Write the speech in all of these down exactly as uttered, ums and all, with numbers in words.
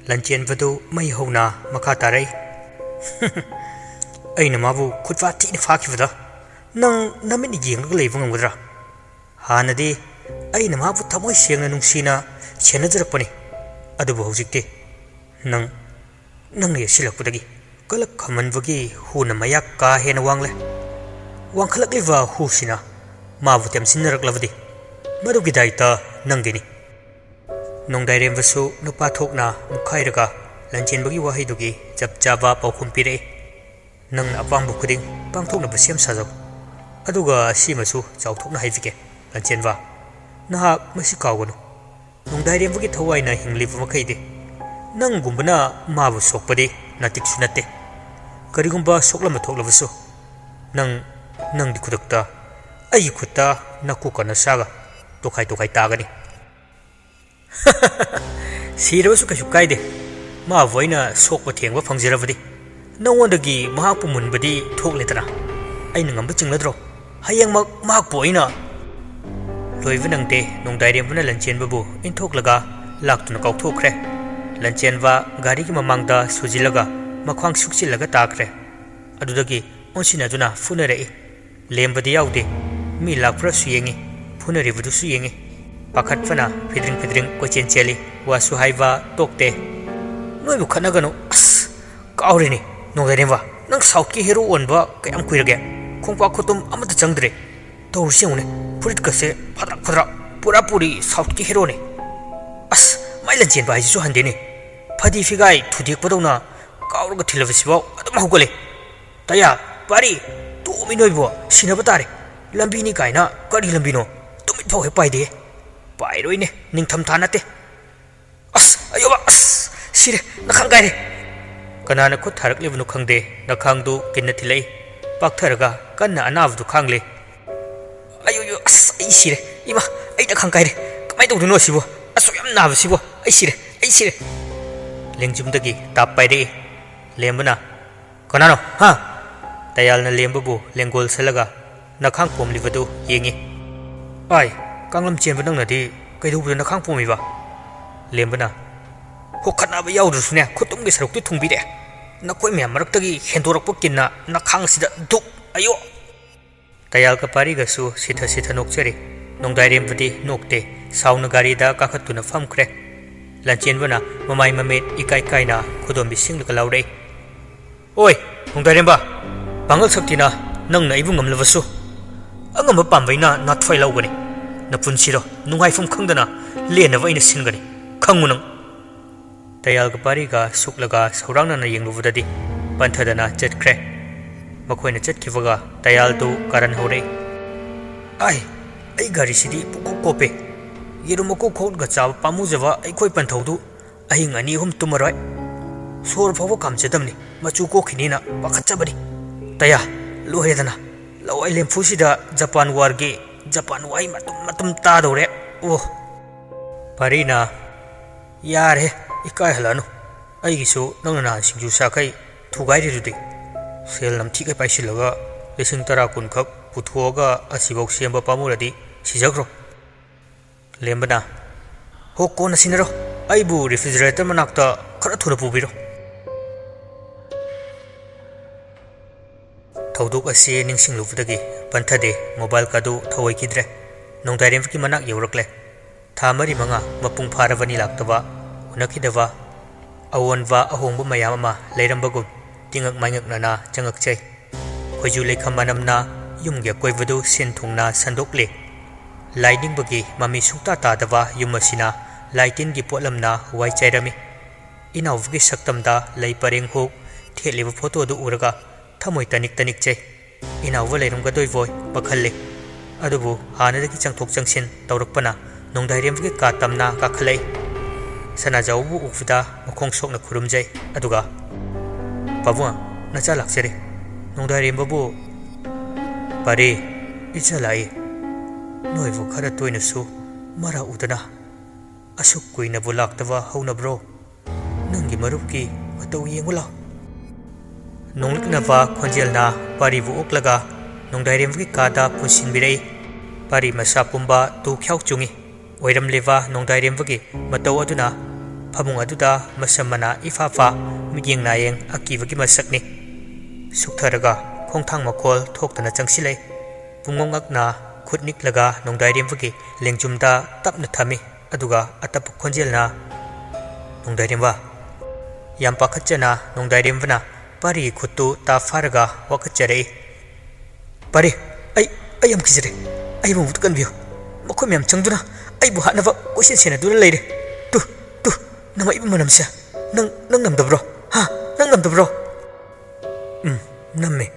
ꯂꯟꯆꯦꯟꯕꯗꯨ ꯃꯩ ꯍꯧꯅ ꯃꯈꯥ ꯇꯥꯔꯛꯏ꯫ "ꯑꯩꯅ ꯃꯥꯕꯨ ꯈꯨꯠꯐꯥ ꯊꯤꯅ ꯐꯥꯈꯤꯕꯗ ꯅꯪ ꯅꯃꯤꯠꯅ ꯌꯦꯡꯂꯒ ꯂꯩꯕ ꯉꯝꯒꯗ꯭ꯔꯥ? ꯍꯥꯟꯅꯗꯤ ꯑꯩꯅ ꯃꯥꯕꯨ ꯊꯃꯣꯏ ꯁꯦꯡꯅ ꯅꯨꯡꯁꯤꯅ ꯁꯦꯟꯅꯖꯔꯛꯄꯅꯤ꯫ ꯑꯗꯨꯕꯨ ꯍꯧꯖꯤꯛꯇꯤ ꯅꯪ, ꯅꯪꯅ ꯌꯦꯠꯁꯤꯜꯂꯛꯄꯗꯒꯤ ꯀꯂꯛ ꯈꯝꯃꯟꯕꯒꯤ ꯍꯨꯅ ꯃꯌꯥꯛ ꯀꯥ ꯍꯦꯟꯅ ꯋꯥꯡꯂꯦ꯫ ꯋꯥꯡꯈꯠꯂꯛꯂꯤꯕ ꯍꯨꯁꯤꯅ ꯃꯥꯕꯨ ꯇꯦꯝꯁꯤꯟꯅꯔꯛꯂꯕꯗꯤ ꯃꯗꯨꯒꯤ ꯗꯥꯏꯇ ꯅꯪꯒꯤꯅꯤ꯫" ꯅꯣꯡꯗꯥꯏꯔꯦꯝꯕꯁꯨ ꯅꯨꯄꯥ ꯊꯣꯛꯅ ꯃꯨꯛꯈꯥꯏꯔꯒ ꯂꯟꯆꯦꯟꯕꯒꯤ ꯋꯥꯍꯩꯗꯨꯒꯤ ꯆꯞ ꯆꯥꯕ ꯄꯥꯎꯈꯨꯝ ꯄꯤꯔꯛꯏ꯫ "ꯅꯪꯅ ꯑꯄꯥꯝꯕ ꯈꯨꯗꯤꯡ ꯄꯥꯡꯊꯣꯛꯅꯕ ꯁꯦꯝ ꯁꯥꯖꯧ꯫ ꯑꯗꯨꯒ ꯁꯤꯃꯁꯨ ꯆꯥꯎꯊꯣꯛꯅ ꯍꯥꯏꯕꯤꯒꯦ, ꯂꯟꯆꯦꯟꯕ꯫ ꯅꯍꯥꯛ ꯃꯁꯤ ꯀꯥꯎꯒꯅꯨ꯫ ꯅꯣꯡꯗꯥꯏꯔꯦꯝꯕꯒꯤ ꯊꯋꯥꯏꯅ ꯍꯤꯡꯂꯤꯕ ꯃꯈꯩꯗꯤ ꯅꯪꯒꯨꯝꯕꯅ ꯃꯥꯕꯨ ꯁꯣꯛꯄꯗꯤ ꯅꯥꯇꯤꯛꯁꯨ ꯅꯠꯇꯦ꯫ ꯀꯔꯤꯒꯨꯝꯕ ꯁꯣꯛꯂꯝꯕ ꯊꯣꯛꯂꯕꯁꯨ ꯅꯪ, ꯅꯪꯗꯤ ꯈꯨꯗꯛꯇ ꯑꯩꯒꯤ ꯈꯨꯠꯇ ꯅꯀꯣꯛꯀ ꯅꯁꯥꯒ ꯇꯣꯈꯥꯏ ꯇꯣꯈꯥꯏ ꯇꯥꯒꯅꯤ꯫" "ꯁꯤꯔꯕꯁꯨ ꯀꯩꯁꯨ ꯀꯥꯏꯗꯦ꯫ ꯃꯥꯕꯨ ꯑꯩꯅ ꯁꯣꯛꯄ ꯊꯦꯡꯕ ꯐꯪꯖꯔꯕꯗꯤ ꯅꯉꯣꯟꯗꯒꯤ ꯃꯍꯥꯛꯄꯨ ꯃꯨꯟꯕꯗꯤ ꯊꯣꯛꯂꯦꯗꯅ꯫ ꯑꯩꯅ ꯉꯝꯕ ꯆꯤꯡꯂꯗ꯭ꯔꯣ? ꯍꯌꯦꯡꯃꯛ ꯃꯍꯥꯛꯄꯨ ꯑꯩꯅ" ꯂꯣꯏꯕ ꯅꯪꯗꯦ, ꯅꯣꯡꯗꯥꯏꯔꯦꯝꯕꯅ ꯂꯟꯆꯦꯟꯕꯕꯨ ꯏꯟꯊꯣꯛꯂꯒ ꯂꯥꯛꯇꯨꯅ ꯀꯥꯎꯊꯣꯛꯈ꯭ꯔꯦ꯫ ꯂꯟꯆꯦꯟꯕ ꯒꯥꯔꯤꯒꯤ ꯃꯃꯥꯡꯗ ꯁꯨꯖꯤꯜꯂꯒ ꯃꯈ꯭ꯋꯥꯡ ꯁꯨꯛꯆꯤꯜꯂꯒ ꯇꯥꯈ꯭ꯔꯦ꯫ ꯑꯗꯨꯗꯒꯤ ꯑꯣꯟꯁꯤꯟꯅꯗꯨꯅ ꯐꯨꯅꯔꯛꯏ꯫ ꯂꯦꯝꯕꯗꯤ ꯌꯥꯎꯗꯦ꯫ ꯃꯤ ꯂꯥꯛꯄ꯭ꯔꯥꯁꯨ ꯌꯦꯡꯉꯤ, ꯐꯨꯅꯔꯤꯕꯗꯨꯁꯨ ꯌꯦꯡꯉꯤ꯫ ꯄꯥꯈꯠꯄꯅ ꯐꯤꯗ꯭ꯔꯤꯡ ꯐꯤꯗ꯭ꯔꯤꯡ ꯀꯣꯏꯆꯦꯟ ꯆꯦꯜꯂꯤ꯫ ꯋꯥꯁꯨ ꯍꯥꯏꯕ ꯇꯣꯛꯇꯦ꯫ "ꯅꯣꯏꯕꯨ ꯈꯠꯅꯒꯅꯨ꯫ ꯑꯁ, ꯀꯥꯎꯔꯤꯅꯤ꯫ ꯅꯣꯡꯗꯥꯏꯔꯦꯝꯕ, ꯅꯪ ꯁꯥꯎꯠꯀꯤ ꯍꯦꯔꯣ ꯑꯣꯟꯕ ꯀꯌꯥꯝ ꯀꯨꯏꯔꯒꯦ? ꯈꯣꯡꯄꯥꯛ ꯈꯨꯇꯨꯝ ꯑꯃꯠꯇ ꯆꯪꯗ꯭ꯔꯦ꯫ ꯇꯧꯔꯤꯁꯤ ꯌꯦꯡꯉꯨꯅꯦ, ꯐꯨꯔꯤꯠꯀꯁꯦ ꯐꯗ꯭ꯔꯛ ꯐꯗ꯭ꯔꯛ, ꯄꯨꯔꯥ ꯄꯨꯔꯤ ꯁꯥꯎꯠꯀꯤ ꯍꯦꯔꯣꯅꯦ꯫ ꯑꯁ, ꯃꯥꯏ ꯂꯟꯆꯦꯟꯕ ꯍꯥꯏꯁꯤꯁꯨ ꯍꯟꯗꯦꯅꯦ꯫ ꯐꯗꯤ ꯐꯤꯒꯥꯏ ꯊꯨꯗꯦꯛꯄꯗꯧꯅ ꯀꯥꯎꯔꯒ ꯊꯤꯜꯂꯕꯁꯤꯐꯥꯎ ꯑꯗꯨꯝ ꯍꯧꯒꯠꯂꯦ꯫ ꯇꯌꯥ, ꯄꯥꯔꯤ, ꯇꯣꯛꯑꯃꯤ ꯅꯣꯏꯕꯣ, ꯁꯤꯟꯅꯕ ꯇꯥꯔꯦ꯫ ꯂꯝꯕꯤꯅꯤ ꯀꯥꯏꯅ ꯀꯔꯤ ꯂꯝꯕꯤꯅꯣ? ꯇꯨꯃꯤꯠ ꯐꯥꯎ ꯍꯦꯛ ꯄꯥꯏꯗꯦ꯫ ꯄꯥꯏꯔꯣꯏꯅꯦ, ꯅꯤꯡꯊꯝꯊꯥ ꯅꯠꯇꯦ꯫ ꯑꯁ, ꯑꯌꯣꯕ, ꯑꯁ, ꯁꯤꯔꯦ, ꯅꯈꯥꯡ ꯀꯥꯏꯔꯦ꯫" ꯀꯅꯥꯅ ꯈꯨꯠ ꯊꯥꯔꯛꯂꯤꯕꯅꯣ ꯈꯪꯗꯦ, ꯅꯈꯥꯡꯗꯨ ꯀꯤꯟꯅ ꯊꯤꯜꯂꯛꯏ꯫ ꯄꯥꯛꯊꯔꯒ ꯀꯟꯅ ꯑꯅꯥꯕꯗꯨ ꯈꯥꯡꯂꯤ꯫ "ꯑꯌꯣꯌꯣ, ꯑꯁ, ꯑꯩ ꯁꯤꯔꯦ꯫ ꯏꯃꯥ, ꯑꯩ ꯅꯈꯥꯡ ꯀꯥꯏꯔꯦ꯫ ꯀꯃꯥꯏꯅ ꯇꯧꯗꯣꯏꯅꯣ ꯑꯁꯤꯕꯨ? ꯑꯁꯨꯛ ꯌꯥꯝ ꯅꯥꯕꯁꯤꯕꯨ? ꯑꯩ ꯁꯤꯔꯦ, ꯑꯩ ꯁꯤꯔꯦ꯫" ꯂꯦꯡꯖꯨꯝꯗꯒꯤ ꯇꯥꯞ ꯄꯥꯏꯔꯛꯏ꯫ ꯂꯦꯝꯕꯅ, "ꯀꯅꯥꯅꯣ? ꯍꯥ?" ꯇꯌꯥꯜꯅ ꯂꯦꯝꯕꯕꯨ ꯂꯦꯡꯒꯣꯜ ꯁꯜꯂꯒ ꯅꯈꯥꯡ ꯄꯣꯝꯂꯤꯕꯗꯨ ꯌꯦꯡꯉꯤ꯫ "ꯑꯥꯏ, ꯀꯥꯡꯂꯝ ꯆꯦꯟꯕ ꯅꯪꯅꯗꯤ ꯀꯩꯗꯧꯕꯗ ꯅꯈꯥꯡ ꯄꯣꯝꯃꯤꯕ?" ꯂꯦꯝꯕꯅ, ꯍꯣ, ꯈꯠꯅꯕ ꯌꯥꯎꯗ꯭ꯔꯁꯨꯅꯦ, ꯈꯨꯇꯨꯝꯒꯤ ꯁꯔꯨꯛꯇꯤ ꯊꯨꯡꯕꯤꯔꯦ꯫ ꯅꯈꯣꯏ ꯃꯌꯥꯝ ꯃꯔꯛꯇꯒꯤ ꯍꯦꯟꯗꯣꯔꯛꯄ ꯀꯤꯟꯅ ꯅꯈꯥꯡꯁꯤꯗ ꯗꯨꯛ! ꯑꯌꯣ! ꯇꯌꯥꯜꯒ ꯄꯥꯔꯤꯒꯁꯨ ꯁꯤꯊ ꯁꯤꯊ ꯅꯣꯛꯆꯔꯤ꯫ ꯅꯣꯡꯗꯥꯏꯔꯦꯝꯕꯗꯤ ꯅꯣꯛꯇꯦ꯫ ꯁꯥꯎꯅ ꯒꯥꯔꯤꯗ ꯀꯥꯈꯠꯇꯨꯅ ꯐꯝꯈ꯭ꯔꯦ꯫ ꯂꯥꯟꯆꯦꯟꯕꯅ ꯃꯃꯥꯏ ꯃꯃꯤꯠ ꯏꯀꯥꯏ ꯀꯥꯏꯅ ꯈꯨꯗꯣꯝꯕꯤ ꯁꯤꯡꯂꯒ ꯂꯥꯎꯔꯛꯏ, "ꯑꯣꯏ, ꯅꯣꯡꯗꯥꯏꯔꯦꯝꯕ, ꯄꯥꯡꯒꯜ ꯁꯛꯇꯤꯅ ꯅꯪꯅ ꯑꯩꯕꯨ ꯉꯝꯂꯕꯁꯨ, ꯑꯉꯝꯕ ꯄꯥꯝꯕꯩꯅ ꯅꯥꯊ꯭ꯋꯥꯏ ꯂꯧꯒꯅꯤ꯫ ꯅꯄꯨꯟꯁꯤꯔꯣ ꯅꯨꯡꯉꯥꯏꯐꯝ ꯈꯪꯗꯅ ꯂꯦꯟꯅꯕ ꯑꯩꯅ ꯁꯤꯟꯒꯅꯤ, ꯈꯪꯉꯨ ꯅꯪ!" ꯇꯌꯥꯜꯒ ꯄꯥꯔꯤꯒ ꯁꯨꯛꯂꯒ ꯁꯧꯔꯥꯡꯅꯅ ꯌꯦꯡꯂꯨꯕꯗꯗꯤ ꯄꯟꯊꯗꯅ ꯆꯠꯈ꯭ꯔꯦ꯫ ꯃꯈꯣꯏꯅ ꯆꯠꯈꯤꯕꯒ ꯇꯌꯥꯜꯗꯨ ꯀꯥꯔꯟ ꯍꯧꯔꯛꯏ, "ꯑꯥꯏ, ꯑꯩ ꯒꯥꯔꯤꯁꯤꯗꯤ ꯄꯨꯡꯀꯣꯞ ꯀꯣꯞꯄꯦ꯫ ꯌꯦꯔꯨꯝ ꯃꯀꯨ ꯈꯣꯛꯂꯒ ꯆꯥꯕ ꯄꯥꯝꯃꯨꯖꯕ ꯑꯩꯈꯣꯏ ꯄꯟꯊꯧꯗꯨ ꯑꯍꯤꯡ ꯑꯅꯤ ꯑꯍꯨꯝ ꯇꯨꯝꯃꯔꯣꯏ꯫ ꯁꯣꯔ ꯐꯥꯎꯕ ꯀꯥꯝꯖꯗꯕꯅꯤ, ꯃꯆꯨ ꯀꯣꯛꯈꯤꯅꯤꯅ ꯄꯥꯈꯠꯆꯕꯅꯤ꯫ ꯇꯌꯥ, ꯂꯣꯏꯔꯦꯗꯅ꯫ ꯂꯋꯥꯏ ꯂꯦꯝꯐꯨꯁꯤꯗ ꯖꯄꯥꯟ ꯋꯥꯔꯒꯤ ꯖꯄꯥꯟ ꯋꯥꯍꯩ ꯃꯇꯨꯝ ꯃꯇꯨꯝ ꯇꯥꯗꯧꯔꯦ꯫ ꯑꯣ!" ꯄꯥꯔꯤꯅ, "ꯌꯥꯔꯦ, ꯏꯀꯥꯏꯍꯜꯂꯅꯨ꯫ ꯑꯩꯒꯤꯁꯨ ꯅꯪꯅ ꯅꯍꯥꯟ ꯁꯤꯡꯖꯨ ꯆꯥꯈꯩ ꯊꯨꯒꯥꯏꯔꯤꯗꯨꯗꯤ꯫ ꯁꯦꯜ ꯅꯝꯊꯤꯈꯩ ꯄꯥꯏꯁꯤꯜꯂꯒ ꯂꯤꯁꯤꯡ ꯇꯔꯥ ꯀꯨꯟꯈꯛ ꯄꯨꯊꯣꯛꯑꯒ ꯑꯁꯤꯐꯥꯎ ꯁꯦꯝꯕ ꯄꯥꯝꯃꯨꯔꯗꯤ ꯁꯤꯖꯈ꯭ꯔꯣ꯫" ꯂꯦꯝꯕꯅ, "ꯍꯣ, ꯀꯣꯟꯅ ꯁꯤꯟꯅꯔꯣ꯫ ꯑꯩꯕꯨ ꯔꯦꯐ꯭ꯔꯤꯖꯔꯦꯇꯔ ꯃꯅꯥꯛꯇ ꯈꯔ ꯊꯨꯅ ꯄꯨꯕꯤꯔꯣ꯫" ꯊꯧꯗꯣꯛ ꯑꯁꯤ ꯅꯤꯡꯁꯤꯡꯂꯨꯕꯗꯒꯤ ꯄꯟꯊꯗꯦ ꯃꯣꯕꯥꯏꯜ ꯀꯥꯗꯨ ꯊꯧꯑꯣꯏꯈꯤꯗ꯭ꯔꯦ꯫ ꯅꯣꯡꯗꯥꯏꯔꯦꯝꯕꯒꯤ ꯃꯅꯥꯛ ꯌꯧꯔꯛꯂꯦ꯫ ꯊꯥ ꯃꯔꯤ ꯃꯉꯥ ꯃꯄꯨꯡ ꯐꯥꯔꯕꯅꯤ ꯂꯥꯛꯇꯕ, ꯎꯅꯈꯤꯗꯕ꯫ ꯑꯑꯣꯟꯕ ꯑꯍꯣꯡꯕ ꯃꯌꯥꯝ ꯑꯃ ꯂꯩꯔꯝꯕꯒꯨꯝ ꯇꯤꯉꯛ ꯃꯥꯏꯉꯛꯅꯅ ꯆꯪꯉꯛꯆꯩ꯫ ꯈꯣꯏꯖꯨ ꯂꯩꯈꯝ ꯃꯅꯝꯅ ꯌꯨꯝꯒꯤ ꯑꯀꯣꯏꯕꯗꯨ ꯁꯤꯟ ꯊꯨꯡꯅ ꯁꯟꯗꯣꯛꯂꯤ꯫ ꯂꯥꯏꯅꯤꯡꯕꯒꯤ ꯃꯃꯤ ꯁꯨꯡꯇꯥ ꯇꯥꯗꯕ ꯌꯨꯝ ꯑꯁꯤꯅ ꯂꯥꯏ ꯇꯤꯟꯒꯤ ꯄꯣꯠꯂꯝꯅ ꯋꯥꯏ ꯆꯥꯏꯔꯝꯃꯤ꯫ ꯏꯅꯥꯎꯕꯒꯤ ꯁꯛꯇꯝꯗ ꯂꯩ ꯄꯔꯦꯡ ꯍꯨꯛ ꯊꯦꯠꯂꯤꯕ ꯐꯣꯇꯣꯗꯨ ꯎꯔꯒ ꯊꯃꯣꯏ ꯇꯅꯤꯛ ꯇꯅꯤꯛꯆꯩ꯫ ꯏꯅꯥꯎꯕ ꯂꯩꯔꯝꯒꯗꯣꯏꯕꯣꯏ ꯄꯥꯈꯠꯂꯤ꯫ ꯑꯗꯨꯕꯨ ꯍꯥꯟꯅꯗꯒꯤ ꯆꯪꯊꯣꯛ ꯆꯪꯁꯤꯟ ꯇꯧꯔꯛꯄꯅ ꯅꯣꯡꯗꯥꯏꯔꯦꯝꯕꯒꯤ ꯀꯥ ꯇꯝꯅ ꯀꯥꯈꯠꯂꯛꯏ꯫ ꯁꯅꯥꯖꯥꯎꯕꯕꯨ ꯎꯕꯗ ꯃꯈꯣꯡ ꯁꯣꯛꯅ ꯈꯨꯔꯨꯝꯖꯩ꯫ ꯑꯗꯨꯒ, "ꯄꯥꯕꯨꯡ, ꯅꯆꯥ ꯂꯥꯛꯆꯔꯦ꯫" ꯅꯣꯡꯗꯥꯏꯔꯦꯝꯕꯕꯨ, "ꯄꯥꯔꯤ, ꯏꯆꯥ ꯂꯥꯛꯏ꯫ ꯅꯣꯏꯕꯨ ꯈꯔ ꯇꯣꯏꯅꯁꯨ ꯃꯔꯥ ꯎꯗꯅ ꯑꯁꯨꯛ ꯀꯨꯏꯅꯕꯨ ꯂꯥꯛꯇꯕ ꯍꯧꯅꯕ꯭ꯔꯣ? ꯅꯪꯒꯤ ꯃꯔꯨꯞꯀꯤ ꯃꯇꯧ ꯌꯦꯡꯉꯨ ꯂꯥꯎ꯫" ꯅꯣꯡꯂꯤꯛꯅꯕ ꯈꯣꯟꯖꯦꯜꯅ ꯄꯥꯔꯤꯕꯨ ꯑꯣꯛꯂꯒ ꯅꯣꯡꯗꯥꯏꯔꯦꯝꯕꯒꯤ ꯀꯥꯗ ꯄꯨꯟꯁꯤꯟꯕꯤꯔꯛꯏ꯫ ꯄꯥꯔꯤ ꯃꯁꯥ ꯄꯨꯝꯕ ꯇꯨ ꯈ꯭ꯌꯥꯎ ꯆꯨꯡꯏ꯫ ꯑꯣꯏꯔꯝꯂꯤꯕ ꯅꯣꯡꯗꯥꯏꯔꯦꯝꯕꯒꯤ ꯃꯇꯧ ꯑꯗꯨꯅ ꯐꯃꯨꯡ ꯑꯗꯨꯗ ꯃꯁꯝ ꯃꯅꯥ ꯏꯐꯥ ꯐꯥ, ꯃꯤꯠꯌꯦꯡ ꯅꯥꯌꯦꯡ ꯑꯀꯤꯕꯒꯤ ꯃꯁꯛꯅꯤ꯫ ꯁꯨꯛꯊꯔꯒ ꯈꯣꯡꯊꯥꯡ ꯃꯈꯣꯜ ꯊꯣꯛꯇꯅ ꯆꯪꯁꯤꯜꯂꯛꯏ꯫ ꯄꯨꯡꯉꯛ ꯉꯛꯅ ꯈꯨꯠ ꯅꯤꯛꯂꯒ ꯅꯣꯡꯗꯥꯏꯔꯦꯝꯕꯒꯤ ꯂꯦꯡꯖꯨꯝꯗ ꯇꯞꯅ ꯊꯝꯃꯤ꯫ ꯑꯗꯨꯒ ꯑꯇꯞꯄ ꯈꯣꯟꯖꯦꯜꯅ, "ꯅꯣꯡꯗꯥꯏꯔꯦꯝꯕ?" ꯌꯥꯝ ꯄꯥꯈꯠꯆꯅ ꯅꯣꯡꯗꯥꯏꯔꯦꯝꯕꯅ ꯄꯥꯔꯤꯒꯤ ꯈꯨꯠꯇꯨ ꯇꯥ ꯐꯥꯔꯒ ꯋꯥꯀꯠꯆꯔꯛꯏ꯫ "ꯄꯥꯔꯤ, ꯑꯩ, ꯑꯩ ꯌꯥꯝ ꯀꯤꯖꯔꯦ꯫ ꯑꯩꯕꯨ ꯑꯃꯨꯛꯇ ꯀꯟꯕꯤꯌꯨ꯫ ꯃꯈꯣꯏ ꯃꯌꯥꯝ ꯆꯪꯗꯨꯅ ꯑꯩꯕꯨ ꯍꯥꯠꯅꯕ ꯀꯣꯏꯁꯦꯟ ꯁꯦꯟꯅꯗꯨꯅ ꯂꯩꯔꯦ꯫ ꯇꯨ, ꯇꯨ, ꯅꯝꯃꯛꯏꯕ ꯃꯅꯝꯁꯦ꯫ ꯅꯪ, ꯅꯪ ꯅꯝꯗꯕ꯭ꯔꯣ? ꯍꯥ? ꯅꯪ ꯅꯝꯗꯕ꯭ꯔꯣ?" "ꯎꯝ, ꯅꯝꯃꯦ꯫"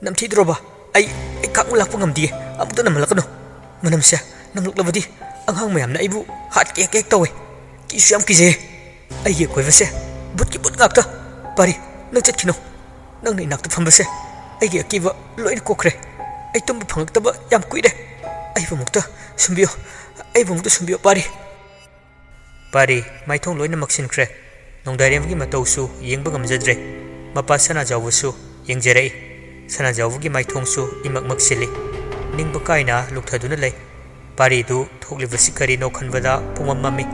"ꯅꯝꯊꯤꯗ꯭ꯔꯣꯕ? ꯑꯩ, ꯑꯩ ꯈꯥꯡꯕ ꯂꯥꯛꯄ ꯉꯝꯗꯤꯌꯦ꯫ ꯑꯃꯨꯛꯇ ꯅꯝꯍꯜꯂꯛꯀꯅꯨ꯫ ꯃꯅꯝꯁꯦ ꯅꯝꯂꯛꯂꯕꯗꯤ ꯑꯉꯥꯡ ꯃꯌꯥꯝꯅ ꯑꯩꯕꯨ ꯍꯥꯠꯀꯦ ꯍꯦꯛ ꯍꯦꯛ ꯇꯧꯋꯦ꯫ ꯀꯤꯁꯨ ꯌꯥꯝ ꯀꯤꯖꯩꯌꯦ꯫ ꯑꯩꯒꯤ ꯑꯀꯣꯏꯕꯁꯦ ꯚꯨꯠꯀꯤ ꯚꯨꯠ ꯉꯥꯛꯇ꯫ ꯄꯥꯔꯤ, ꯅꯪ ꯆꯠꯈꯤꯅꯨ꯫ ꯅꯪꯅ ꯏꯅꯥꯛꯇ ꯐꯝꯕꯁꯦ ꯑꯩꯒꯤ ꯑꯀꯤꯕ ꯂꯣꯏꯅ ꯀꯣꯛꯈ꯭ꯔꯦ꯫ ꯑꯩ ꯇꯨꯝꯕ ꯐꯪꯂꯛꯇꯕ ꯌꯥꯝ ꯀꯨꯏꯔꯦ꯫ ꯑꯩꯕꯨ ꯑꯃꯨꯛꯇ ꯁꯨꯝꯕꯤꯌꯨ꯫ ꯑꯩꯕꯨ ꯑꯃꯨꯛꯇ ꯁꯨꯝꯕꯤꯌꯨ, ꯄꯥꯔꯤ꯫" ꯄꯥꯔꯤ ꯃꯥꯏꯊꯣꯡ ꯂꯣꯏꯅ ꯃꯛꯁꯤꯟꯈ꯭ꯔꯦ꯫ ꯅꯣꯡꯗꯥꯏꯔꯦꯝꯕꯒꯤ ꯃꯇꯧꯁꯨ ꯌꯦꯡꯕ ꯉꯝꯖꯗ꯭ꯔꯦ꯫ ꯃꯄꯥ ꯁꯅꯥꯖꯥꯎꯕꯁꯨ ꯌꯦꯡꯖꯔꯛꯏ꯫ ꯁꯅꯥꯖꯥꯎꯕꯒꯤ ꯃꯥꯏꯊꯣꯡꯁꯨ ꯏꯃꯛ ꯃꯛꯁꯤꯜꯂꯤ꯫ ꯅꯤꯡꯕ ꯀꯥꯏꯅ ꯂꯨꯞꯊꯗꯨꯅ ꯂꯩ꯫ ꯄꯥꯔꯤꯗꯨ ꯊꯣꯛꯂꯤꯕꯁꯤ ꯀꯔꯤꯅꯣ ꯈꯟꯕꯗ ꯄꯨꯡꯃꯝ ꯃꯝꯃꯤ꯫